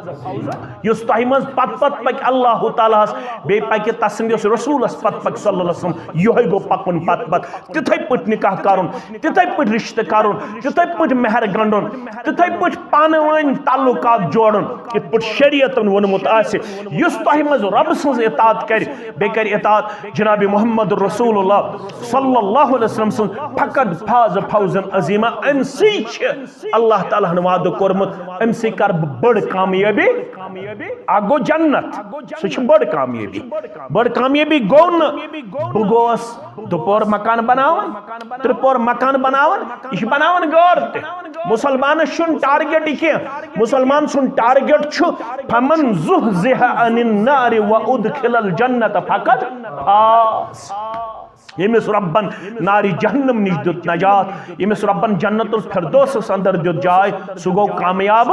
یُس تۄہہِ منٛز پتہٕ پتہٕ پکہِ اللہ تعالیٰ ہس، بیٚیہِ پکہِ تسٕنٛدِس رسولس پتہٕ پکہِ صلی اللہ علیہ وسلم، یِہوٚے گوٚو پکُن پتہٕ پتہٕ۔ تِتھے پٲٹھۍ نکاح کرُن، تِتھے پٲٹھۍ رشتہٕ کرُن، تِتھے پٲٹھۍ مہر گنڈُن، تِتھے پٲٹھۍ پانہٕ ؤنۍ تعلقات جوڑُن، یِتھ پٲٹھۍ شریعتن ووٚنمُت آسہِ۔ یُس تۄہہِ منٛز رۄبہٕ سٕنٛز اطاعت کرِ، بیٚیہِ کرِ اطاعت جناب محمد رسول اللہ صلی اللہ علیہ وسلم سٕنٛز، فقد فاز فوزا عظیما۔ امہِ سۭتۍ چھِ اللہ تعالیٰ ہن وعدٕ کوٚرمُت، امہِ سۭتۍ کرٕ بہٕ بٔڑ کامیٲبی۔ اکھ گوٚو جنت، سُہ چھِ بٔڑ کامیٲبی۔ بٔڑ کامیٲبی گوٚو نہٕ بہٕ گوس دُپور مکان بناوان، ترٛپور مکان بناوان، یہِ چھِ بناوان گٲر تہِ۔ مسلمانس چھُنہٕ target یہِ کینٛہہ، مسلمان سُنٛد target چھُ فمن زحزح عن النار وادخل الجنة فقد فاز۔ ییٚمِس رۄبن نارِ جہنم نِش دیُت نجات، ییٚمِس رۄبن جنت الفردوسس اندر دیُت جاے، سُہ گوٚو کامیاب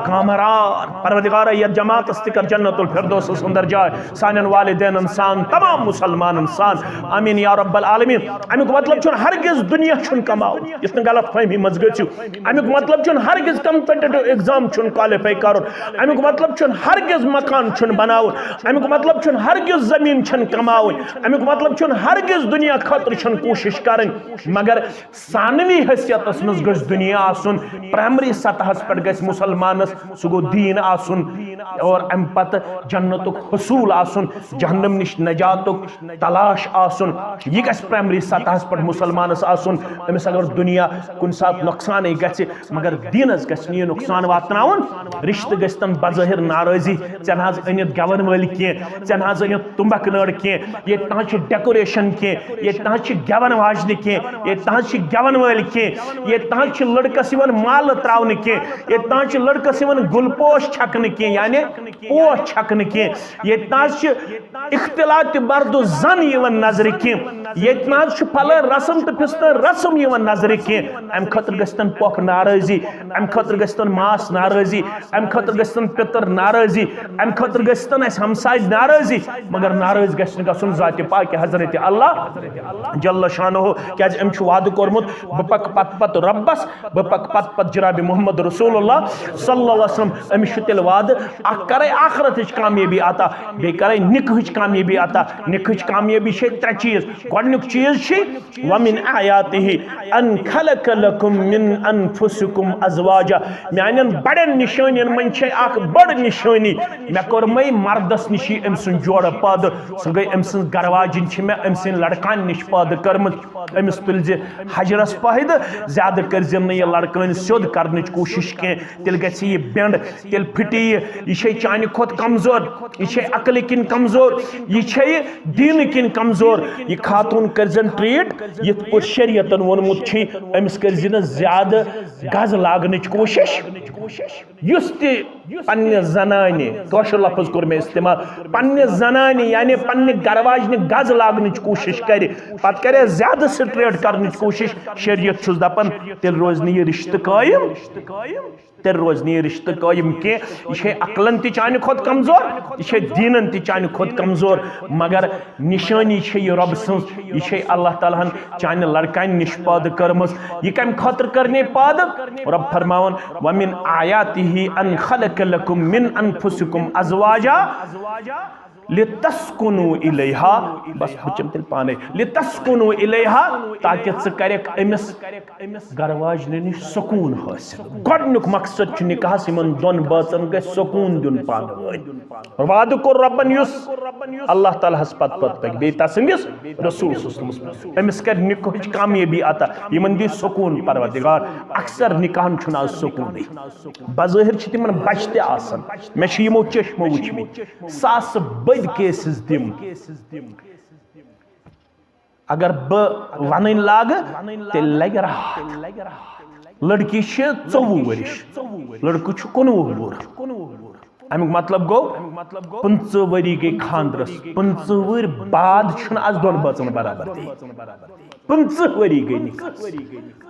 کامران۔ پروردگارا، یتھ جماعتس تہِ کر جنت الفردوسس اندر جاے، سانٮ۪ن والدینن سان، تمام مسلمانن سان۔ آمین یا رب العالمین۔ امیُک مطلب چھُنہٕ ہرگز دُنیا چھُنہٕ کماوُن، یُتھ نہٕ غلط فہمی منٛز گٔژھِو۔ امیُک مطلب چھُنہٕ ہرگز competitive exam چھُنہٕ qualify کرُن۔ امیُک مطلب چھُنہٕ ہرگز مکان چھُنہٕ بناوُن۔ امیُک مطلب چھُنہٕ ہرگز زمین چھَنہٕ کماوٕنۍ۔ امیُک مطلب چھُنہٕ ہرگز دُنیا خٲطرٕ چھَنہٕ کوٗشش کرٕنۍ۔ مگر ثانوی حیثیتس منٛز گژھِ دُنیا آسُن، primary سطحس پٮ۪ٹھ گژھِ مسلمانس، سُہ گوٚو دیٖن آسُن، اور امہِ پتہٕ جنتُک حصوٗل آسُن، جہنم نِش نجاتُک تلاش آسُن۔ یہِ گژھِ primary سطحس پٮ۪ٹھ مسلمانس آسُن۔ أمِس اگر دُنیا کُنہِ ساتہٕ نۄقصانٕے گژھِ، مگر دیٖنس گژھِ نہٕ یہِ نۄقصان واتناوُن۔ رشتہٕ گژھِ تن بظٲہر ناراضی، ژےٚ نہ حظ أنِتھ گٮ۪ون وٲلۍ کینٛہہ، ژےٚ نہ حظ أنِتھ تُمبکھ نٲر کینٛہہ، ییٚتہِ نہ حظ چھِ decoration کینٛہہ، ییٚتہِ نہ حظ چھِ گٮ۪ون واجنہِ کینٛہہ، ییٚتہِ نہ حظ چھِ گٮ۪ون وٲلۍ کینٛہہ، ییٚتہِ نہ حظ چھِ لڑکس یِوان مالہٕ تراونہٕ کینٛہہ، ییٚتہِ نہ حظ چھِ لڑکس یِوان گُلپوش چھکنہٕ کینٛہہ، یعنی پوش چھکنہٕ کینٛہہ، ییٚتہِ نہ حظ چھِ اختلاط مرد و زن یِوان نظرِ کینٛہہ، ییٚتہِ نہ حظ چھُ پھلٲنۍ رسم تہٕ پھستٲنۍ رسم یِوان نظرِ کینٛہہ۔ امہِ خٲطرٕ گژھِ تن پۄپھ ناراضی، امہِ خٲطرٕ گژھِ تن ماس ناراضی، امہِ خٲطرٕ گژھِ تن پِتر ناراضی، امہِ خٲطرٕ گژھِ تن اسہِ ہمساے ناراضی، مگر ناراض گژھِ نہٕ گژھُن ذاتِ پاکِ حضرت اللہ جل شانہ، کیازِ أمۍ چھُ وعدٕ کوٚرمُت، بہٕ پکہٕ پتہٕ پتہٕ رۄبس، بہٕ پکہٕ پتہٕ پتہٕ جناب محمد رسول اللہ صلی اللہ علیہ وسلم۔ أمِس چھُ تیٚلہِ وعدٕ، اکھ کرے آخرتٕچ کامیٲبی عطا، بیٚیہِ کرے نِکہٕچ کامیٲبی عطا۔ نِکہٕچ کامیٲبی چھے ترٛےٚ چیٖز۔ گۄڈٕنیُک چیٖز چھُ، وَمِن آیاتِہ ان خلق لکم من انفسکم ازواجا۔ میانٮ۪ن بڑٮ۪ن نشٲنین منٛز چھے اکھ بٔڑ نشٲنی، مےٚ کوٚرمَے مردس نِشی أمۍ سُنٛد جوڑٕ پٲدٕ۔ سُہ گٔے أمۍ سٕنٛز گرواجِنۍ چھِ مےٚ، أمۍ سٕنٛدۍ لڑکان نِش پٲدٕ کٔرمٕژ۔ أمِس تُلۍ زِ حجرس پٲیدٕ، زیادٕ کٔرۍ زِ نہٕ یہِ لڑکٲنۍ سیوٚد کرنٕچ کوٗشش کینٛہہ، تیٚلہِ گژھِ یہِ بینڈ، تیٚلہِ پھٹہِ یہِ۔ یہِ چھے چانہِ کھۄتہٕ کمزور، یہِ چھے عقلہِ کِنۍ کمزور، یہِ چھے دیٖنہٕ کِنۍ کمزور۔ یہِ خاتوٗن کٔرۍ زٮ۪ن ٹریٖٹ یِتھ پٲٹھۍ شریعتن ووٚنمُت چھُے، أمِس کٔرۍ زِ نہٕ زیادٕ گز لاگنٕچ کوٗشش۔ یُس تہِ پننہِ زنانہِ، کٲشُر لفظ کوٚر مےٚ استعمال، پننہِ زنانہِ یعنی پننہِ گرواجنہِ گز لاگنٕچ کوٗشش کرِ، پتہٕ کرِ زیادٕ سٹریٹ کرنٕچ کوٗشش، شریعت چھُس دپان، تیٚلہِ روزِ نہٕ یہِ رشتہٕ قٲیِم، تیٚلہِ روزِ نہٕ یہِ رشتہٕ قٲیِم کینٛہہ۔ یہِ چھے عقلن تہِ چانہِ کھۄتہٕ کمزور، یہِ چھے دیٖنن تہِ چانہِ کھۄتہٕ کمزور، مگر نشٲنی چھے یہِ رۄب سٕنٛز، یہِ چھے اللہ تعالیٰ ہن چانہِ لڑکانہِ نِش پٲدٕ کٔرمٕژ۔ یہِ کمہِ خٲطرٕ کٔر نے پٲدٕ؟ رۄب فرماوان، وَمِنْ آیَاتِهِ أَنْ خَلَقَ لَكُمْ مِنْ أَنْفُسِكُمْ أَزْوَاجًا لِتَسْكُنُوا إِلَيْهَا۔ بس بہٕ چم تیٚلہِ پانے، لِتَسْكُنُوا إِلَيْهَا، تاکہِ ژٕ کرکھ أمِس گرواجنہِ نِش سکوٗن حٲصِل۔ گۄڈٕنیُک مقصد چھُ نکاحس، یِمن دۄن بٲژن گژھِ سکوٗن دیُن پانہٕ ؤنۍ۔ وعدٕ کوٚر رۄبن یُس اللہ تعالیٰ ہس پتہٕ پتہٕ پکہِ، بیٚیہِ تسٕنٛدِس رسول صلی اللہ علیہ وسلمس، أمِس کرِ نکاحٕچ کامیٲبی عطا، یِمن دِی سکوٗن پروردگار۔ اکثر نکاحن چھُنہٕ آز سکوٗنٕے۔ بظٲہر چھِ تِمن بچہِ تہِ آسان، مےٚ چھِ یِمو چشمو وٕچھمٕتۍ، ساسہٕ بٔدۍ کیسز تِم۔ اگر بہٕ ونٕنۍ لاگہٕ، تیٚلہِ لگہِ راتھ۔ لڑکی چھِ ژوٚوُہ ؤرِش، لڑکہٕ چھُ کُنوُہ وُہُر۔ امیُک مطلب گوٚو، پٕنٛژٕہ ؤری گٔے خانٛدرس، پٕنٛژٕہ وٕہٕرۍ بعد چھُنہٕ از دۄن بٲژن برابر تہِ۔ پٕنٛژٕہ ؤری گٔے نکاحس۔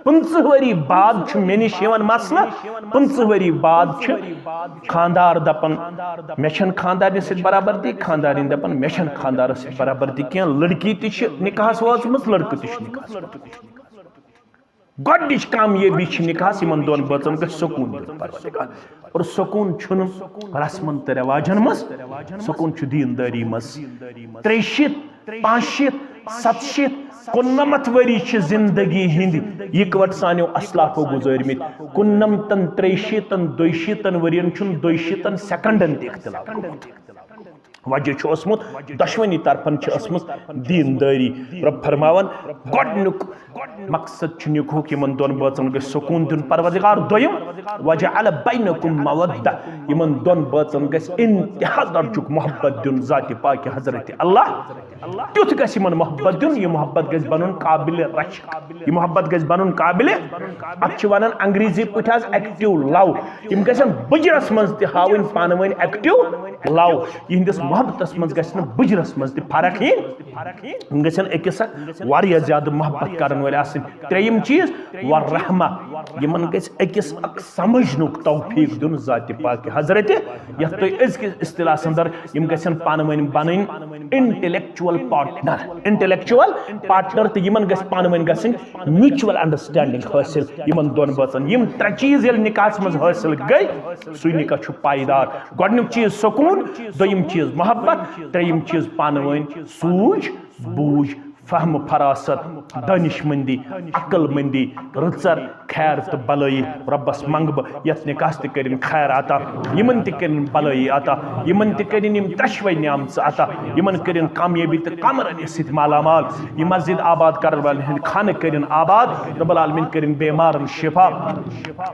پٕنٛژٕہ ؤری بعد چھُ مےٚ نِش یِوان مسلہٕ، پٕنٛژٕہ ؤری بعد چھِ خانٛدار دپان، مےٚ چھَنہٕ خانٛدارنہِ سۭتۍ برابردی، خانٛدارِنۍ دپان، مےٚ چھَنہٕ خانٛدارس سۭتۍ برابردی کینٛہہ۔ لڑکی تہِ چھِ نکاحس وٲژمٕژ، لڑکہٕ تہِ چھُ نکاحس ووتمُت۔ گۄڈٕنِچ کامیٲبی چھِ نکاحس، یِمن دۄن بٲژن گژھِ سکوٗن دیُن پروردگار۔ اور سکوٗن چھُنہٕ رسمن تہٕ رٮ۪واجن منٛز، سکوٗن چھُ دیٖندٲری منٛز۔ ترٛیٚیہِ شیٖتھ، پانٛژھ شیٖتھ، ستہٕ شیٖتھ، کُننمتھ ؤری چھِ زندگی ہٕنٛدۍ یِکوَٹہٕ سانیو اسلافو گُزٲرمٕتۍ۔ کُننمتن، ترٛیٚیہِ شیٖتن، دۄیہِ شیٖتن ؤرین چھُنہٕ دۄیہِ شیٖتن سیکنڈن تہِ اختلاف گوٚمُت۔ وجہ چھُ اوسمُت، دۄشوٕنی طرفن چھِ ٲسمٕژ دیٖندٲری۔ رۄب فرماوان، گۄڈٕنیُک مقصد چھُ نکاحُک، یِمن دۄن بٲژن گژھِ سکوٗن دیُن پروردگار۔ دوٚیِم، وجعل بینکم مودہ، یِمن دۄن بٲژن گژھِ انتہا درجُک محبت دیُن ذاتِ پاکِ حضرت اللہ۔ تیُتھ گژھِ یِمن محبت دیُن، یہِ محبت گژھِ بنُن قابل رشک، یہِ محبت گژھِ بنُن قابل، اتھ چھِ ونان انگریزی پٲٹھۍ آز ایکٹیو لو۔ یِم گژھن بُجرس منٛز تہِ ہاوٕنۍ پانہٕ ؤنۍ ایکٹیو لو۔ یِہنٛدِس محبتس منٛز گژھِ نہٕ بُجرس منٛز تہِ فرق یِنۍ۔ یِم گژھن أکِس اکھ واریاہ زیادٕ محبت کرن وٲلۍ آسٕنۍ۔ ترٛیٚیِم چیٖز، والرحمہ، یِمن گژھِ أکِس اکھ سمجھنُک توفیق دیُن ذاتِ پاکِ حضرت، یتھ تُہۍ أزکِس اصطلاحس اندر، یِم گژھن پانہٕ ؤنۍ بنٕنۍ انٹلیکچوئل پارٹنر، انٹلیکچوئل پارٹنر، تہٕ یِمن گژھِ پانہٕ ؤنۍ گژھٕنۍ میوچول انڈرسٹینڈنگ حٲصِل۔ یِمن دۄن بٲژن یِم ترٛےٚ چیٖز ییٚلہِ نکاحس منٛز حٲصِل گٔے، سُے نکاح چھُ پایدار۔ گۄڈٕنیُک چیٖز سکوٗن، دوٚیِم چیٖز محبت، ترٛیٚیِم چیٖز پانہٕ ؤنۍ سوٗجھ بوٗجھ، فہم فراست، دانش مندی، عقل مندی، رٕژر، خیر تہٕ بلٲیی۔ رۄبس منٛگہٕ بہٕ یتھ نکاحس تہِ کٔرِن خیر عطا، یِمن تہِ کٔرِن بلٲیی عطا، یِمن تہِ کٔرِن یِم ترٛشوے نعمژٕ عطا، یِمن کٔرِن کامیٲبی تہٕ کامرٲنی سۭتۍ مالا مال، یہِ مسجد آباد کرن والٮ۪ن ہٕنٛدۍ خانہٕ کٔرِن آباد، رب العالمین کٔرِن بیمارن شفا۔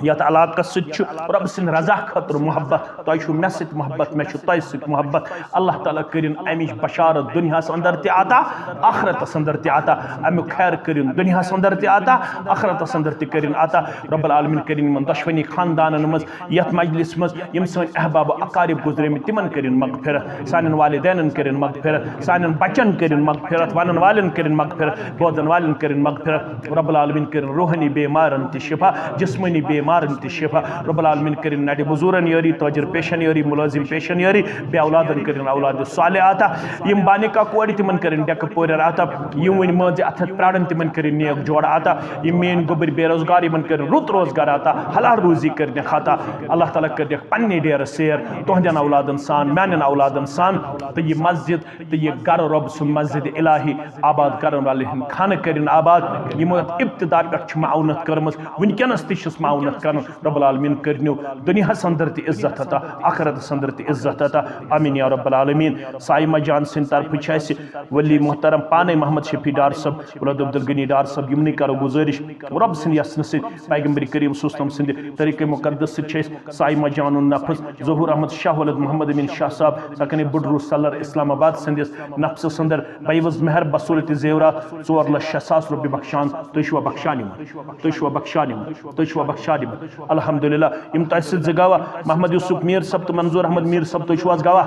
یتھ علاقس سۭتۍ چھُ رۄب سٕنٛدِ رضا خٲطرٕ محبت، تۄہہِ چھُو مےٚ سۭتۍ محبت، مےٚ چھُ تۄہہِ سۭتۍ محبت۔ اللہ تعالیٰ کٔرِن امِچ بشارت دُنیاہس اندر تہِ عطا، آخرتس اندر تہِ عطا۔ امیُک خیر کٔرِن دُنیاہس اندر تہِ عطا، آخرتس اندر تہِ کٔرِن عطا۔ رب العالمین کٔرِن یِمن دۄشوٕنی خاندانن منٛز، یتھ مجلس منٛز یِم سٲنۍ احباب و اقارب گُزریمٕتۍ، تِمن کٔرِن مغفرت، سانٮ۪ن والدینن کٔرِن مغفرت، سانٮ۪ن بچن کٔرِن مغفرت، ونن والٮ۪ن کٔرِن مغفرت، بوزن والٮ۪ن کٔرِن مغفرت۔ رب العالمین کٔرِن روحٲنی بیمارن تہِ شفا، جسمٲنی بیمارن تہِ شفا۔ رب العالمین کٔرِن نڈِ مزورن یٲری، تاجر پیشن یٲری، ملازم پیشن یٲری، بے اولادن کٔرِن اولاد صالح عطا۔ یِم بانِکا کورِ، تِمن کٔرِن ڈیکہٕ پورٮ۪ر عطا۔ یِم وۄنۍ مان ژٕ اَتھَس پرٛارَن، تِمَن کٔرِن نیک جوڑ عطا۔ یِم میٲنۍ گوٚبٕرۍ بے روزگار، یِمَن کٔرِن رُت روزگار عطا، حلال روزی کٔرِنَکھ عطا۔ اللہ تعالیٰ کٔرِنَکھ پنٛنہِ ڈیرٕ سیر، تُہنٛدٮ۪ن اولادَن سان، میٛانٮ۪ن اولادَن سان۔ تہٕ یہِ مسجد تہٕ یہِ گرٕ رۄب سُنٛد مسجد الٰہی آباد کرن والٮ۪ن ہٕنٛدۍ خانہٕ کٔرِن آباد، یِمو یتھ ابتدا پٮ۪ٹھ چھِ معاونت کٔرمٕژ، وٕنکیٚنس تہِ چھِس معاونت کران۔ رب العالمین کٔرنو دُنیاہس اندر تہِ عزت عطا، آخرتس اندر تہِ عزت عطا۔ آمین یا رب العالمین۔ سایمہ جان سٕنٛدِ طرفہٕ چھِ اَسہِ ولی محترم پانے محمد شفیع ڈار صٲب، ولد عبدالغنی ڈار صٲب، یِمنٕے کرو گزٲرِش، رۄب سٕنٛدِ یژھنہٕ سۭتۍ، پیغمبر کریم صلی اللہ علیہ وسلم سٕنٛدِ طریقہ مقدس سۭتۍ چھِ أسۍ سایمہ جانُن نفس ظہور احمد شاہ ولد محمد امین شاہ صاحب سکنِ بڈروٗ سلر اسلام آباد سٕنٛدِس نفسس اندر بیوض مہر بصورت زیورات ژور لچھ شےٚ ساس رۄپیہِ بخشان۔ تُہۍ چھِوا بخشان یِمن؟ تُہۍ چھِوا بخشان یِمن؟ تُہۍ چھِوا بخشان یِمن؟ الحمدللہ۔ یِم تۄہہِ سۭتۍ زٕ گواہ، محمد یوسف میر صٲب تہٕ منظور احمد میر صٲب، تُہۍ چھِو حظ گواہ؟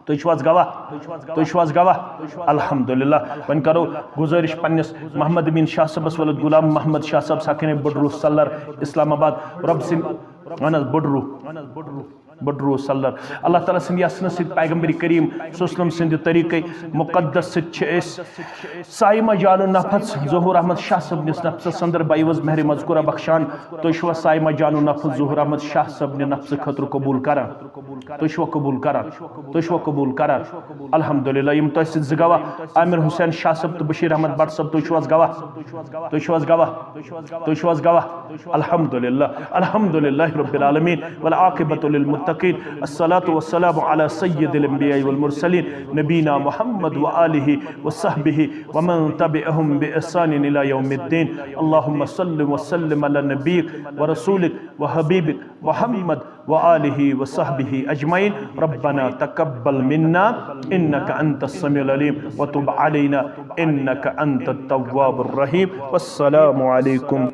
تُہۍ چھِو حظ گواہ؟ تُہۍ چھِو حظ گواہ؟ الحمدللہ۔ وۄنۍ کرو گزٲرِش پننِس محمد امین شاہ صٲبس ولد غلام محمد شاہ صٲب سکنِ بڈروٗ سلر اسلام آباد، رۄب سٕنٛدِ، اہن حظ، بڈروٗ، بڈروٗ سلر۔ اللہ تعالیٰ سٕنٛدِ یژھنہٕ سۭتۍ، پیغمبر کریم صلی اللہ علیہ وسلم سٕنٛدِ طریقے مقدس سۭتۍ چھِ أسۍ سایمہ جانُن نفس ظہور احمد شاہ صٲبنِس نفسس اندر بیوض مہر مذکورہ بخشان۔ تُہۍ چھِوا سایمہ جانُن نفس ظہور احمد شاہ صٲبنہِ نفسہٕ خٲطرٕ قبول کران؟ تُہۍ چھِوا قبول کران؟ تُہۍ چھِوا قبول کران؟ الحمدللہ۔ یِم تۄہہِ سۭتۍ زٕ گواہ، عامر حسین شاہ صٲب تہٕ بشیر احمد بٹ صٲب، تُہۍ چھِو حظ گواہ؟ تُہۍ چھِو حظ گواہ؟ تُہۍ چھِو حظ گواہ؟ الحمدللہ، الحمدللہ رب العالمین، والعاقبۃ للمتقین، الصلاۃ والسلام علی سید الانبیاء والمرسلین، نبینا محمد وآلہ وصحبہ ومن تبعهم بإحسان الی یوم الدین۔ اللهم صل وسلم علی نبیک ورسولک وحبیبک محمد وآله وصحبه أجمعين. ربنا تقبل منا إنك أنت السميع العليم وتب علينا إنك أنت التواب الرحيم. والسلام عليكم